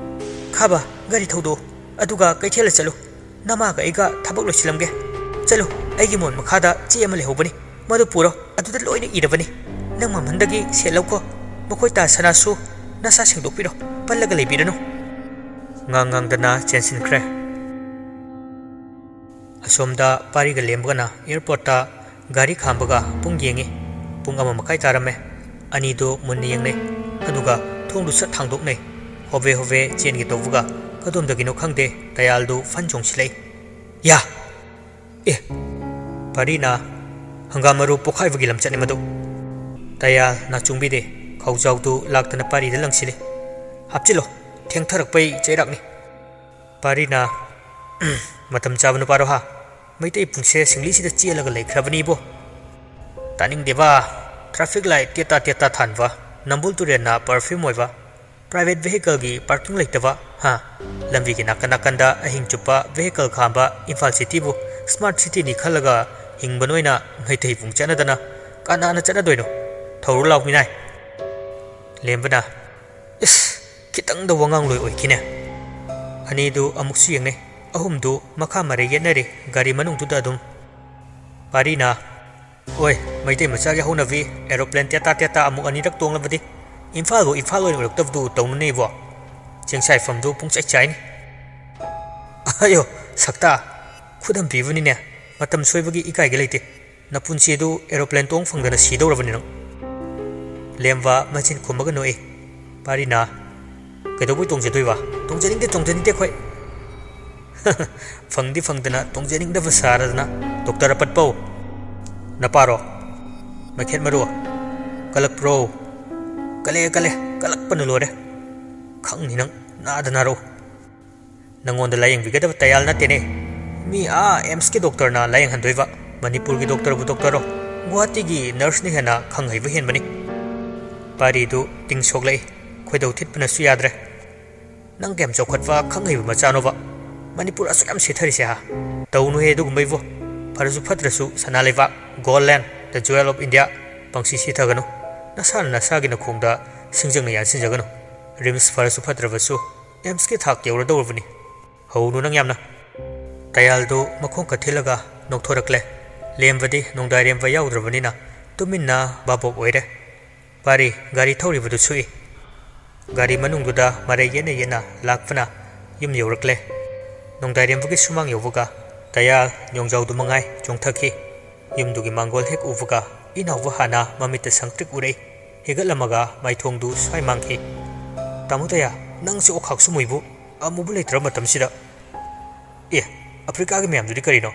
"ꯈꯥꯕ, ꯒꯥꯔꯤ ꯊꯧꯗꯣꯛꯑꯣ, ꯑꯗꯨꯒ ꯀꯩꯊꯦꯜꯗ ꯆꯠꯂꯨ꯫ ꯅꯃꯥꯒ ꯑꯩꯒ ꯊꯕꯛ ꯂꯣꯏꯁꯤꯜꯂꯝꯒꯦ꯫ ꯆꯠꯂꯨ, ꯑꯩꯒꯤ ꯃꯣꯟ ꯃꯈꯥꯗ ꯆꯦ ꯑꯃ ꯂꯩꯍꯧꯕꯅꯤ, ꯃꯗꯨ ꯄꯨꯔꯣ, ꯑꯗꯨꯗ ꯂꯣꯏꯅ ꯏꯔꯕꯅꯤ꯫ ꯅꯪ ꯃꯃꯟꯗꯒꯤ ꯁꯦꯜ ꯂꯧꯈꯣ꯫ ꯃꯈꯣꯏ ꯇꯥ ꯁꯅꯥꯁꯨ ꯅꯁꯥ ꯁꯦꯡꯗꯣꯛꯄꯤꯔꯣ, ꯄꯜꯂꯒ ꯂꯩꯕꯤꯔꯅꯨ꯫" ꯉꯥꯡ ꯉꯥꯡꯗꯅ ꯆꯦꯟꯁꯤꯟꯈ꯭ꯔꯦ꯫ ꯑꯁꯣꯝꯗ ꯄꯥꯔꯤꯒ ꯂꯦꯝꯕꯒꯅ ꯑꯦꯌꯔꯄꯣꯔꯠꯇ ꯒꯥꯔꯤ ꯈꯥꯝꯕꯒ ꯄꯨꯡ ꯌꯦꯡꯉꯤ꯫ ꯄꯨꯡ ꯑꯃ ꯃꯈꯥꯏ ꯇꯥꯔꯝꯃꯦ꯫ ꯑꯅꯤꯗꯨ ꯃꯨꯟꯅ ꯌꯦꯡꯅꯩ꯫ ꯑꯗꯨꯒ ꯊꯣꯡꯗꯨ ꯁꯠ ꯍꯥꯡꯗꯣꯛꯅꯩ꯫ ꯍꯣꯕꯦ ꯍꯣꯕꯦ ꯆꯦꯟꯒꯦ ꯇꯧꯕꯒ ꯀꯗꯣꯝꯗꯒꯤꯅꯣ ꯈꯪꯗꯦ ꯇꯌꯥꯜꯗꯨ ꯐꯟ ꯆꯣꯡꯁꯤꯜꯂꯛꯏ꯫ "ꯌꯥ!" "ꯑꯦ!" ꯄꯥꯔꯤꯅ "ꯍꯪꯒꯥꯝ ꯃꯔꯨ ꯄꯣꯛꯈꯥꯏꯕꯒꯤ ꯂꯝꯆꯠꯅꯤ ꯃꯗꯨ"꯫ ꯇꯌꯥꯜ ꯅꯥꯆꯨꯡꯕꯤꯗꯦ꯫ ꯈꯧꯖꯥꯎꯗꯨ ꯂꯥꯛꯇꯅ ꯄꯥꯔꯤꯗ ꯂꯪꯁꯤꯜꯂꯤ꯫ "ꯍꯥꯞꯆꯤꯜꯂꯣ, ꯊꯦꯡꯊꯔꯛꯄꯩ ꯆꯩꯔꯥꯛꯅꯤ"꯫ ꯄꯥꯔꯤꯅ "ꯃꯇꯝ ꯆꯥꯕ ꯅꯨꯄꯥꯔꯣ ꯍꯥ? ꯃꯩꯇꯩ ꯄꯨꯡꯁꯦ ꯁꯤꯡꯂꯤꯁꯤꯗ ꯆꯦꯜꯂꯒ ꯂꯩꯈ꯭ꯔꯕꯅꯤꯕꯣ"꯫ "ꯇꯥꯅꯤꯡꯗꯦꯕ꯫ Traffic light ꯇꯦꯠꯇꯥ ꯇꯦꯠꯇꯥ ꯊꯥꯟꯕ, ꯅꯝꯕꯨꯜ ꯇꯨꯔꯦꯜꯅ perfume ꯑꯣꯏꯕ, private vehicle ꯒꯤ parking ꯂꯩꯇꯕ, ꯍꯥ? ꯂꯝꯕꯤꯒꯤ ꯅꯥꯀꯟ ꯅꯥꯀꯟꯗ ꯑꯍꯤꯡ ꯆꯨꯞꯄ vehicle ꯈꯥꯝꯕ ꯏꯝꯐꯥꯜ city ꯕꯨ smart city ꯅꯤ ꯈꯜꯂꯒ ꯍꯤꯡꯕ ꯅꯣꯏꯅ ꯃꯩꯇꯩ ꯄꯨꯡ ꯆꯠꯅꯗꯅ ꯀꯅꯥꯅ ꯆꯠꯅꯗꯣꯏꯅꯣ? ꯊꯧꯔꯨ ꯂꯥꯎ ꯃꯤꯅꯥꯏ"꯫ ꯂꯦꯝꯕꯅ, "ꯏꯁ, ꯈꯤꯇꯪꯗ ꯋꯥꯉꯥꯡꯂꯣꯏ ꯑꯣꯏꯈꯤꯅꯦ"꯫ ꯑꯅꯤꯗꯨ ꯑꯃꯨꯛꯁꯨ ꯌꯦꯡꯅꯩ꯫ ꯑꯍꯨꯝꯗꯨ ꯃꯈꯥ ꯃꯔꯩ ꯌꯦꯠꯅꯔꯤ ꯒꯥꯔꯤ ꯃꯅꯨꯡꯗꯨꯗ ꯑꯗꯨꯝ꯫ ꯄꯥꯔꯤꯅ, "ꯑꯣꯏ, ꯃꯩꯇꯩ ꯃꯆꯥꯒꯤ ꯍꯧꯅꯕꯤ, aeroplane ꯇꯦꯇꯥ ꯇꯦꯇꯥ ꯑꯃꯨꯛ ꯑꯅꯤꯔꯛ ꯇꯣꯡꯂꯕꯗꯤ ꯏꯝꯐꯥꯜꯕꯨ ꯏꯝꯐꯥꯜ ꯑꯣꯏꯅ ꯎꯔꯛꯇꯕꯗꯨ ꯇꯧꯅꯨꯅꯦ ꯏꯕꯣ꯫ ꯆꯦꯡꯁꯥꯏꯐꯝꯗꯨ ꯄꯨꯡꯆꯥꯏ ꯆꯥꯏꯅꯤ"꯫ "ꯑꯌꯣ, ꯁꯛꯇꯥ, ꯈꯨꯗꯝ ꯄꯤꯕꯅꯤꯅꯦ꯫ ꯃꯇꯝ ꯁꯣꯏꯕꯒꯤ ꯏꯀꯥꯏꯒꯦ ꯂꯩꯇꯦ꯫ ꯅꯄꯨꯟꯁꯤ ꯑꯗꯨ aeroplane ꯇꯣꯡ ꯐꯪꯗꯅ ꯁꯤꯗꯧꯔꯕꯅꯤ ꯅꯪ"꯫ ꯂꯦꯝꯕ ꯃꯆꯤꯟ ꯈꯨꯝꯃꯒ ꯅꯣꯛꯏ꯫ ꯄꯥꯔꯤꯅ, "ꯀꯩꯗꯧꯕꯩ ꯇꯣꯡꯖꯗꯣꯏꯕ? ꯇꯣꯡꯖꯅꯤꯡꯗꯦ, ꯇꯣꯡꯖꯅꯤꯡꯗꯦ ꯑꯩꯈꯣꯏ"꯫ "ꯐꯪꯗꯤ ꯐꯪꯗꯅ ꯇꯣꯡꯖꯅꯤꯡꯗꯕ ꯁꯥꯔꯗꯅ, doctor ꯑꯄꯠꯄꯧ"꯫ "ꯅꯄꯥꯔꯣ? ꯃꯩꯈꯦꯠ ꯃꯔꯨ? ꯀꯜꯂꯛꯄ꯭ꯔꯣ?" "ꯀꯜꯂꯦ, ꯀꯜꯂꯦ, ꯀꯜꯂꯛꯄꯅ ꯂꯣꯏꯔꯦ꯫ ꯈꯪꯅꯤ ꯅꯪ, ꯅꯥꯗ ꯅꯥꯔꯛꯎ"꯫ "ꯅꯪꯉꯣꯟꯗ ꯂꯥꯌꯦꯡꯕꯤꯒꯗꯕ ꯇꯌꯥꯜ ꯅꯠꯇꯦꯅꯦ꯫ ꯃꯤ ꯑꯥ AIIMS ꯀꯤ doctor ꯅ ꯂꯥꯌꯦꯡꯍꯟꯗꯣꯏꯕ꯫ ꯃꯅꯤꯄꯨꯔꯒꯤ doctor ꯕꯨ doctor ꯔꯣ? ꯒꯨꯋꯥꯍꯥꯇꯤꯒꯤ nurse ꯅ ꯍꯦꯟꯅ ꯈꯪ ꯍꯩꯕ ꯍꯦꯟꯕꯅꯤ"꯫ ꯄꯥꯔꯤꯗꯨ ꯇꯤꯡ ꯁꯣꯛꯂꯛꯏ꯫ ꯈꯣꯏꯗꯧ ꯊꯤꯠꯄꯅꯁꯨ ꯌꯥꯗ꯭ꯔꯦ꯫ "ꯅꯪ ꯀꯌꯥꯝ ꯆꯥꯎꯈꯠꯄ ꯈꯪ ꯍꯩꯕ ꯃꯆꯥꯅꯣꯕ? ꯃꯅꯤꯄꯨꯔ ꯑꯁꯨꯛ ꯌꯥꯝ ꯁꯤꯊꯔꯤꯁꯦ ꯍꯥ?" "ꯇꯧꯅꯨꯍꯦ ꯑꯗꯨꯒꯨꯝꯕ ꯏꯕꯣ꯫ ꯐꯔꯁꯨ ꯐꯠꯇ꯭ꯔꯁꯨ ꯁꯅꯥ ꯂꯩꯕꯥꯛ, gold land, the jewel of India꯫ ꯄꯪꯁꯤ ꯁꯤꯊꯒꯅꯨ꯫ ꯅꯁꯥꯅ ꯅꯁꯥꯒꯤ ꯅꯈꯣꯡꯗ ꯁꯤꯡꯖꯪꯅ ꯌꯥꯟꯁꯤꯟꯖꯒꯅꯨ꯫ RIMS ꯐꯔꯁꯨ ꯐꯠꯇ꯭ꯔꯕꯁꯨ AIIMS ꯀꯤ ꯊꯥꯛ ꯌꯧꯔꯗꯧꯔꯕꯅꯤ꯫ ꯍꯧꯅꯨ ꯅꯪ ꯌꯥꯝꯅ"꯫ ꯇꯌꯥꯜꯗꯨ ꯃꯈꯣꯡ ꯀ ꯊꯤꯜꯂꯒ ꯅꯣꯛꯊꯣꯔꯛꯂꯦ꯫ ꯂꯦꯝꯕꯗꯤ ꯅꯣꯡꯗꯥꯏꯔꯦꯝꯕ ꯌꯥꯎꯗ꯭ꯔꯕꯅꯤꯅ ꯇꯨꯃꯤꯟꯅ ꯚꯥꯕꯣꯛ ꯑꯣꯏꯔꯦ꯫ ꯄꯥꯔꯤ ꯒꯥꯔꯤ ꯊꯧꯔꯤꯕꯗꯨ ꯁꯨꯛꯏ꯫ ꯒꯥꯔꯤ ꯃꯅꯨꯡꯗꯨꯗ ꯃꯔꯩ ꯌꯦꯠꯅ ꯌꯦꯠꯅ ꯂꯥꯛꯄꯅ ꯌꯨꯝ ꯌꯧꯔꯛꯂꯦ꯫ ꯅꯣꯡꯗꯥꯏꯔꯦꯝꯕꯒꯤ ꯁꯨꯃꯥꯡ ꯌꯧꯕꯒ ꯇꯌꯥꯜ ꯌꯣꯡꯖꯥꯎꯗꯨ ꯃꯉꯥꯏ ꯆꯣꯡꯊꯈꯤ꯫ ꯌꯨꯝꯗꯨꯒꯤ ꯃꯥꯡꯒꯣꯜ ꯍꯦꯛ ꯎꯕꯒ ꯏꯅꯥꯎꯕ ꯍꯥꯟꯅ ꯃꯃꯤꯠꯇ ꯁꯪꯇ꯭ꯔꯤꯛ ꯎꯔꯛꯏ꯫ ꯍꯦꯛꯒꯠꯂꯝꯃꯒ ꯃꯥꯏꯊꯣꯡꯗꯨ ꯁ꯭ꯋꯥꯏ ꯃꯥꯡꯈꯤ꯫ "ꯇꯥꯃꯣ ꯇꯌꯥ, ꯅꯪꯁꯦ ꯑꯣꯛꯈꯥꯛ ꯁꯨꯝꯃꯨꯏꯕꯨ ꯑꯃꯨꯕ ꯂꯩꯇ꯭ꯔ ꯃꯇꯝꯁꯤꯗ? ꯑꯦ, ꯑꯐ꯭ꯔꯤꯀꯥꯒꯤ ꯃꯌꯥꯝꯗꯨꯗꯤ ꯀꯔꯤꯅꯣ?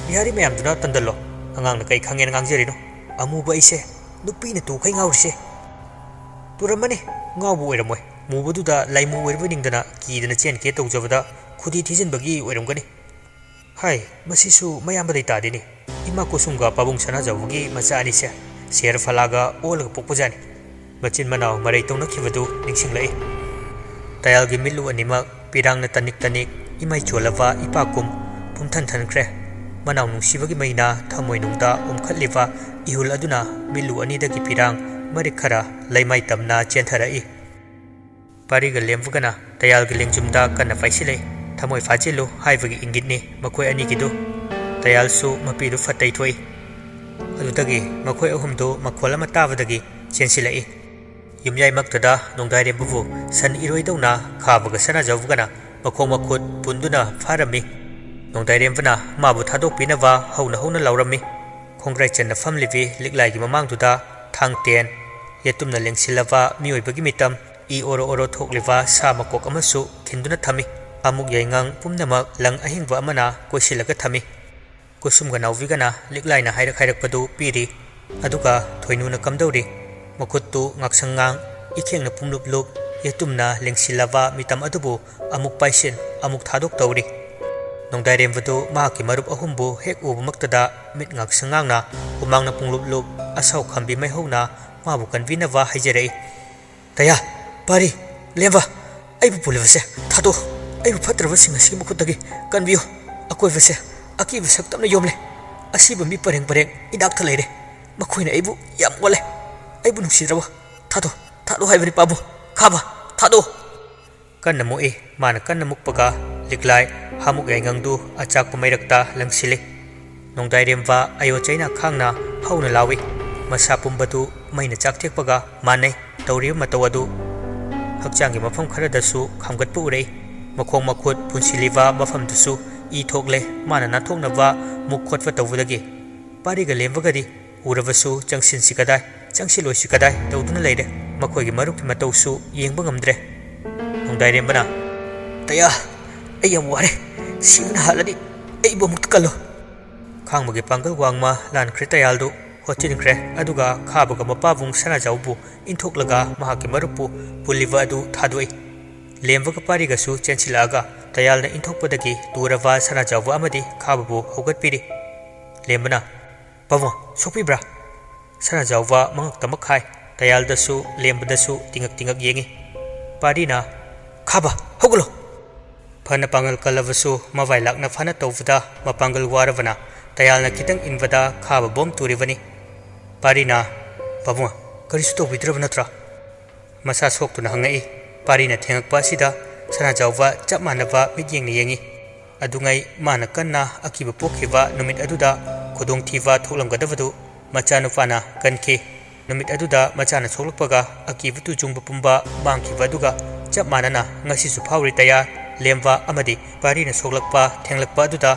ꯕꯤꯍꯥꯔꯤ ꯃꯌꯥꯝꯗꯨꯅ ꯇꯟꯗꯜꯂꯣ꯫ ꯑꯉꯥꯡꯅ ꯀꯩ ꯈꯪꯉꯦꯅ ꯉꯥꯡꯖꯔꯤꯅꯣ? ꯑꯃꯨꯕ ꯑꯩꯁꯦ ꯅꯨꯄꯤꯅ ꯇꯨꯈꯩ ꯉꯥꯎꯔꯤꯁꯦ"꯫ "ꯇꯨꯔꯝꯃꯅꯤ, ꯉꯥꯎꯕ ꯑꯣꯏꯔꯝꯃꯣꯏ꯫ ꯃꯨꯕꯗꯨꯗ ꯂꯥꯏꯃꯨ ꯑꯣꯏꯔꯕ ꯅꯤꯡꯗꯅ ꯀꯤꯗꯅ ꯆꯦꯟꯒꯦ ꯇꯧꯖꯕꯗ ꯈꯨꯗꯤ ꯊꯤꯖꯤꯟꯕꯒꯤ ꯑꯣꯏꯔꯝꯒꯅꯤ꯫ ꯍꯥꯏ, ꯃꯁꯤꯁꯨ ꯃꯌꯥꯝꯕꯗꯩ ꯇꯥꯗꯦꯅꯦ꯫ ꯏꯃꯥ ꯀꯨꯁꯨꯝꯒ ꯄꯥꯕꯨꯡ ꯁꯅꯥꯖꯥꯎꯕꯒꯤ ꯃꯆꯥ ꯑꯅꯤꯁꯦ ꯁꯦꯔ ꯐꯂꯥꯒ ꯑꯣꯜꯂꯒ ꯄꯣꯛꯄꯖꯥꯠꯅꯤ"꯫ ꯃꯆꯤꯟ ꯃꯅꯥꯎ ꯃꯔꯩ ꯇꯧꯅꯈꯤꯕꯗꯨ ꯅꯤꯡꯁꯤꯡꯂꯛꯏ꯫ ꯇꯌꯥꯜꯒꯤ ꯃꯤꯠꯂꯨ ꯑꯅꯤꯃꯛ ꯄꯤꯔꯥꯡꯅ ꯇꯅꯤꯛ ꯇꯅꯤꯛ ꯏꯃꯥꯏ ꯆꯣꯜꯂꯕ ꯏꯄꯥꯛꯀꯨꯝ ꯄꯨꯝꯊꯟ ꯊꯟꯈ꯭ꯔꯦ꯫ ꯃꯅꯥꯎ ꯅꯨꯡꯁꯤꯕꯒꯤ ꯃꯩꯅ ꯊꯃꯣꯏꯅꯨꯡꯗ ꯎꯝꯈꯠꯂꯤꯕ ꯏꯍꯨꯜ ꯑꯗꯨꯅ ꯃꯤꯠꯂꯨ ꯑꯅꯤꯗꯒꯤ ꯄꯤꯔꯥꯡ ꯃꯔꯤꯛ ꯈꯔ ꯂꯩꯃꯥꯏ ꯇꯝꯅ ꯆꯦꯟꯊꯔꯛꯏ꯫ ꯄꯥꯔꯤꯒ ꯂꯦꯝꯕꯒꯅ ꯇꯌꯥꯜꯒꯤ ꯂꯦꯡꯖꯨꯝꯗ ꯀꯟꯅ ꯄꯥꯏꯁꯤꯜꯂꯛꯏ꯫ "ꯊꯃꯣꯏ ꯐꯥꯖꯤꯜꯂꯨ" ꯍꯥꯏꯕꯒꯤ ꯏꯪꯒꯤꯠꯅꯤ ꯃꯈꯣꯏ ꯑꯅꯤꯒꯤꯗꯨ꯫ ꯇꯌꯥꯜꯁꯨ ꯃꯄꯤꯗꯨ ꯐꯠꯇꯩ ꯊꯣꯛꯏ꯫ ꯑꯗꯨꯗꯒꯤ ꯃꯈꯣꯏ ꯑꯍꯨꯝꯗꯨ ꯃꯈꯣꯜ ꯑꯃ ꯇꯥꯕꯗꯒꯤ ꯆꯦꯟꯁꯤꯜꯂꯛꯏ꯫ ꯌꯨꯝꯌꯥꯏꯃꯛꯇꯗ ꯅꯣꯡꯗꯥꯏꯔꯦꯝꯕꯕꯨ ꯁꯟ ꯏꯔꯣꯏꯗꯧꯅ ꯈꯥꯕꯒ ꯁꯅꯥꯖꯧꯕꯒꯅ ꯃꯈꯣꯡ ꯃꯈꯨꯠ ꯄꯨꯟꯗꯨꯅ ꯐꯥꯔꯝꯃꯤ꯫ ꯅꯣꯡꯗꯥꯏꯔꯦꯝꯕꯅ ꯃꯥꯕꯨ ꯊꯥꯗꯣꯛꯄꯤꯅꯕ ꯍꯧꯅ ꯍꯧꯅ ꯂꯥꯎꯔꯝꯃꯤ꯫ ꯈꯣꯡꯒ꯭ꯔꯥꯏ ꯆꯟꯅ ꯐꯝꯂꯤꯕꯤ ꯂꯤꯛꯂꯥꯏꯒꯤ ꯃꯃꯥꯡꯗꯨꯗ ꯊꯥꯡ ꯇꯦꯟ, ꯌꯦꯇꯨꯝꯅ ꯂꯦꯡꯁꯤꯜꯂꯕ ꯃꯤꯑꯣꯏꯕꯒꯤ ꯃꯤꯇꯝ, ꯏ ꯑꯣꯔꯣ ꯑꯣꯔꯣ ꯊꯣꯛꯂꯤꯕ ꯁꯥ ꯃꯀꯣꯛ ꯑꯃꯁꯨ ꯈꯤꯟꯗꯨꯅ ꯊꯝꯃꯤ꯫ ꯑꯃꯨꯛ ꯌꯥꯏꯉꯪ ꯄꯨꯝꯅꯃꯛ ꯂꯪ ꯑꯍꯤꯡꯕ ꯑꯃꯅ ꯀꯣꯏꯁꯤꯜꯂꯒ ꯊꯝꯃꯤ꯫ ꯀꯨꯁꯨꯝꯒ ꯅꯥꯎꯕꯤꯒꯅ ꯂꯤꯛꯂꯥꯏꯅ ꯍꯥꯏꯔꯛ ꯍꯥꯏꯔꯛꯄꯗꯨ ꯄꯤꯔꯤ꯫ ꯑꯗꯨꯒ ꯊꯣꯏꯅꯨꯅ ꯀꯝꯗꯧꯔꯤ? ꯃꯈꯨꯠꯇꯨ ꯉꯥꯛꯁꯪ ꯉꯥꯡ, ꯏꯈꯦꯡꯅ ꯄꯨꯡꯂꯨꯞ ꯂꯨꯞ, ꯌꯦꯇꯨꯝꯅ ꯂꯦꯡꯁꯤꯜꯂꯕ ꯃꯤꯇꯝ ꯑꯗꯨꯕꯨ ꯑꯃꯨꯛ ꯄꯥꯏꯁꯤꯟ, ꯑꯃꯨꯛ ꯊꯥꯗꯣꯛ ꯇꯧꯔꯤ꯫ ꯅꯣꯡꯗꯥꯏꯔꯦꯝꯕꯗꯨ ꯃꯍꯥꯛꯀꯤ ꯃꯔꯨꯞ ꯑꯍꯨꯝꯕꯨ ꯍꯦꯛ ꯎꯕꯃꯛꯇꯗ ꯃꯤꯠ ꯉꯥꯛꯁꯪ ꯉꯥꯡꯅ, ꯍꯨꯃꯥꯡꯅ ꯄꯨꯡꯂꯨꯞ ꯂꯨꯞ, ꯑꯁꯥꯎ ꯈꯝꯕꯤ ꯃꯩꯍꯧꯅ ꯃꯥꯕꯨ ꯀꯟꯕꯤꯅꯕ ꯍꯥꯏꯖꯔꯛꯏ꯫ "ꯇꯌꯥ, ꯄꯥꯔꯤ, ꯂꯦꯝꯕ, ꯑꯩꯕꯨ ꯄꯨꯜꯂꯤꯕꯁꯦ ꯊꯥꯗꯣꯛꯎ꯫ ꯑꯩꯕꯨ ꯐꯠꯇ꯭ꯔꯕꯁꯤꯡ ꯑꯁꯤꯒꯤ ꯃꯈꯨꯠꯇꯒꯤ ꯀꯟꯕꯤꯌꯨ꯫ ꯑꯀꯣꯏꯕꯁꯦ ꯑꯀꯤꯕ ꯁꯛꯇꯝꯅ ꯌꯣꯝꯂꯦ꯫ ꯑꯁꯤꯕ ꯃꯤ ꯄꯔꯦꯡ ꯄꯔꯦꯡ ꯏꯅꯥꯛꯇ ꯂꯩꯔꯦ꯫ ꯃꯈꯣꯏꯅ ꯑꯩꯕꯨ ꯌꯥꯝ ꯑꯣꯠꯂꯦ꯫ ꯑꯩꯕꯨ ꯅꯨꯡꯁꯤꯗ꯭ꯔꯕꯣ? ꯊꯥꯗꯣꯛ, ꯊꯥꯗꯣꯛ ꯍꯥꯏꯕꯅꯤ ꯄꯥꯕꯨꯡ꯫ ꯈꯥꯕ, ꯊꯥꯗꯣꯛ!" ꯀꯟꯅ ꯃꯨꯛꯏ꯫ ꯃꯥꯅ ꯀꯟꯅ ꯃꯨꯛꯄꯒ ꯂꯤꯛꯂꯥꯏ ꯍꯥꯃꯨꯛ ꯌꯥꯏꯉꯪꯗꯨ ꯑꯆꯥꯛꯄ ꯃꯩꯔꯛꯇ ꯂꯪꯁꯤꯜꯂꯤ꯫ ꯅꯣꯡꯗꯥꯏꯔꯦꯝꯕ ꯑꯌꯣ ꯆꯩꯅꯥ ꯈꯥꯡꯅ ꯍꯧꯅ ꯂꯥꯎꯏ꯫ ꯃꯁꯥ ꯄꯨꯝꯕꯗꯨ ꯃꯩꯅ ꯆꯥꯛ ꯊꯦꯛꯄꯒ ꯃꯥꯟꯅꯩ ꯇꯧꯔꯤꯕ ꯃꯇꯧ ꯑꯗꯨ꯫ ꯍꯛꯆꯥꯡꯒꯤ ꯃꯐꯝ ꯈꯔꯗꯁꯨ ꯈꯥꯝꯒꯠꯄ ꯎꯔꯛꯏ꯫ ꯃꯈꯣꯡ ꯃꯈꯨꯠ ꯄꯨꯟꯁꯤꯜꯂꯤꯕ ꯃꯐꯝꯗꯨꯁꯨ ꯏ ꯊꯣꯛꯂꯦ꯫ ꯃꯥꯅ ꯅꯥꯟꯊꯣꯛꯅꯕ ꯃꯨꯛ ꯈꯣꯠꯄ ꯇꯧꯕꯗꯒꯤ꯫ ꯄꯥꯔꯤꯒ ꯂꯦꯝꯕꯒꯗꯤ ꯎꯔꯕꯁꯨ ꯆꯪꯁꯤꯟꯁꯤ ꯀꯗꯥꯏ? "ꯆꯪꯁꯤꯜꯂꯣꯏꯁꯤ ꯀꯗꯥꯏ ꯇꯧꯗꯨꯅ ꯂꯩꯔꯦ꯫ ꯃꯈꯣꯏꯒꯤ ꯃꯔꯨꯞꯀꯤ ꯃꯇꯧꯁꯨ ꯌꯦꯡꯕ ꯉꯝꯗ꯭ꯔꯦ꯫" ꯅꯣꯡꯗꯥꯏꯔꯦꯝꯕꯅ, "ꯇꯌꯥꯜ, ꯑꯩ ꯌꯥꯝ ꯋꯥꯔꯦ꯫ ꯁꯤꯕꯅ ꯍꯥꯜꯂꯅꯤ꯫ ꯑꯩꯕꯨ ꯑꯃꯨꯛꯇ ꯀꯜꯂꯣ꯫" ꯈꯥꯡꯕꯒꯤ ꯄꯥꯡꯒꯜ ꯋꯥꯡꯃ ꯂꯥꯟꯈ꯭ꯔꯦ ꯇꯌꯥꯜꯗꯨ꯫ ꯍꯣꯠꯆꯤꯟꯈ꯭ꯔꯦ꯫ ꯑꯗꯨꯒ ꯈꯥꯕꯒ ꯃꯄꯥꯕꯨꯡ ꯁꯅꯥꯖꯥꯎꯕꯨ ꯏꯟꯊꯣꯛꯂꯒ ꯃꯍꯥꯛꯀꯤ ꯃꯔꯨꯞꯄꯨ ꯄꯨꯜꯂꯤꯕ ꯑꯗꯨ ꯊꯥꯗꯣꯛꯏ꯫ ꯂꯦꯝꯕꯒ ꯄꯥꯔꯤꯒꯁꯨ ꯆꯦꯟꯁꯤꯜꯂꯛꯑꯒ ꯇꯌꯥꯜꯅ ꯏꯟꯊꯣꯛꯄꯗꯒꯤ ꯇꯨꯔꯕ ꯁꯅꯥꯖꯥꯎꯕ ꯑꯃꯗꯤ ꯈꯥꯕꯕꯨ ꯍꯧꯒꯠꯄꯤꯔꯤ꯫ ꯂꯦꯝꯕꯅ, "ꯄꯥꯕꯨꯡ, ꯁꯣꯛꯄꯤꯕ꯭ꯔꯥ?" ꯁꯅꯥꯖꯥꯎꯕ ꯃꯉꯛꯇ ꯃꯈꯥꯏ꯫ ꯇꯌꯥꯜꯗꯁꯨ ꯂꯦꯝꯕꯗꯁꯨ ꯇꯤꯉꯛ ꯇꯤꯉꯛ ꯌꯦꯡꯉꯤ꯫ ꯄꯥꯔꯤꯅ, "ꯈꯥꯕ, ꯍꯧꯒꯠꯂꯣ!" ꯐꯅ ꯄꯥꯡꯒꯜ ꯀꯜꯂꯕꯁꯨ ꯃꯚꯥꯏ ꯂꯥꯛꯅ ꯐꯅ ꯇꯧꯕꯗ ꯃꯄꯥꯡꯒꯜ ꯋꯥꯔꯕꯅ ꯇꯌꯥꯜꯅ ꯈꯤꯇꯪ ꯏꯟꯕꯗ ꯈꯥꯕ ꯕꯣꯝ ꯇꯨꯔꯤꯕꯅꯤ꯫ ꯄꯥꯔꯤꯅ, "ꯄꯥꯕꯨꯡ, ꯀꯔꯤꯁꯨ ꯇꯧꯕꯤꯗ꯭ꯔꯕ ꯅꯠꯇ꯭ꯔꯥ?" ꯃꯁꯥ ꯁꯣꯛꯇꯨꯅ ꯍꯪꯉꯛꯏ꯫ ꯄꯥꯔꯤꯅ ꯊꯦꯡꯉꯛꯄ ꯑꯁꯤꯗ ꯁꯅꯥꯖꯥꯎꯕ ꯆꯞ ꯃꯥꯟꯅꯕ ꯃꯤꯠꯌꯦꯡꯅ ꯌꯦꯡꯉꯤ꯫ ꯑꯗꯨꯉꯩ ꯃꯥꯅ ꯀꯟꯅ ꯑꯀꯤꯕ ꯄꯣꯛꯈꯤꯕ ꯅꯨꯃꯤꯠ ꯑꯗꯨꯗ ꯈꯨꯗꯣꯡꯊꯤꯕ ꯊꯣꯛꯂꯝꯒꯗꯕꯗꯨ ꯃꯆꯥꯅꯨꯄꯥꯅ ꯀꯟꯈꯤ꯫ ꯅꯨꯃꯤꯠ ꯑꯗꯨꯗ ꯃꯆꯥꯅ ꯁꯣꯛꯂꯛꯄꯒ ꯑꯀꯤꯕ ꯇꯨꯖꯨꯡꯕ ꯄꯨꯝꯕ ꯃꯥꯡꯈꯤꯕ ꯑꯗꯨꯒ ꯆꯞ ꯃꯥꯟꯅꯅ ꯉꯁꯤꯁꯨ ꯐꯥꯎꯔꯤ ꯇꯌꯥꯜ꯫ ꯂꯦꯝꯕ ꯑꯃꯗꯤ ꯄꯥꯔꯤꯅ ꯁꯣꯛꯂꯛꯄ ꯊꯦꯡꯂꯛꯄ ꯑꯗꯨꯗ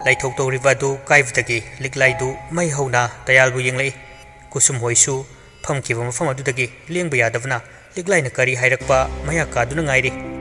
ꯂꯥꯏꯊꯧ ꯇꯧꯔꯤꯕ ꯑꯗꯨ ꯀꯥꯏꯕꯗꯒꯤ ꯂꯤꯛꯂꯥꯏꯗꯨ ꯃꯩ ꯍꯧꯅ ꯇꯌꯥꯜꯕꯨ ꯌꯦꯡꯂꯛꯏ꯫ ꯀꯨꯁꯨꯝ ꯍꯣꯏꯁꯨ ꯐꯝꯈꯤꯕ ꯃꯐꯝ ꯑꯗꯨꯗꯒꯤ ꯂꯦꯡꯕ ꯌꯥꯗꯕꯅ ꯂꯤꯛꯂꯥꯏꯅ ꯀꯔꯤ ꯍꯥꯏꯔꯛꯄ ꯃꯌꯥ ꯀꯥꯗꯨꯅ ꯉꯥꯏꯔꯤ꯫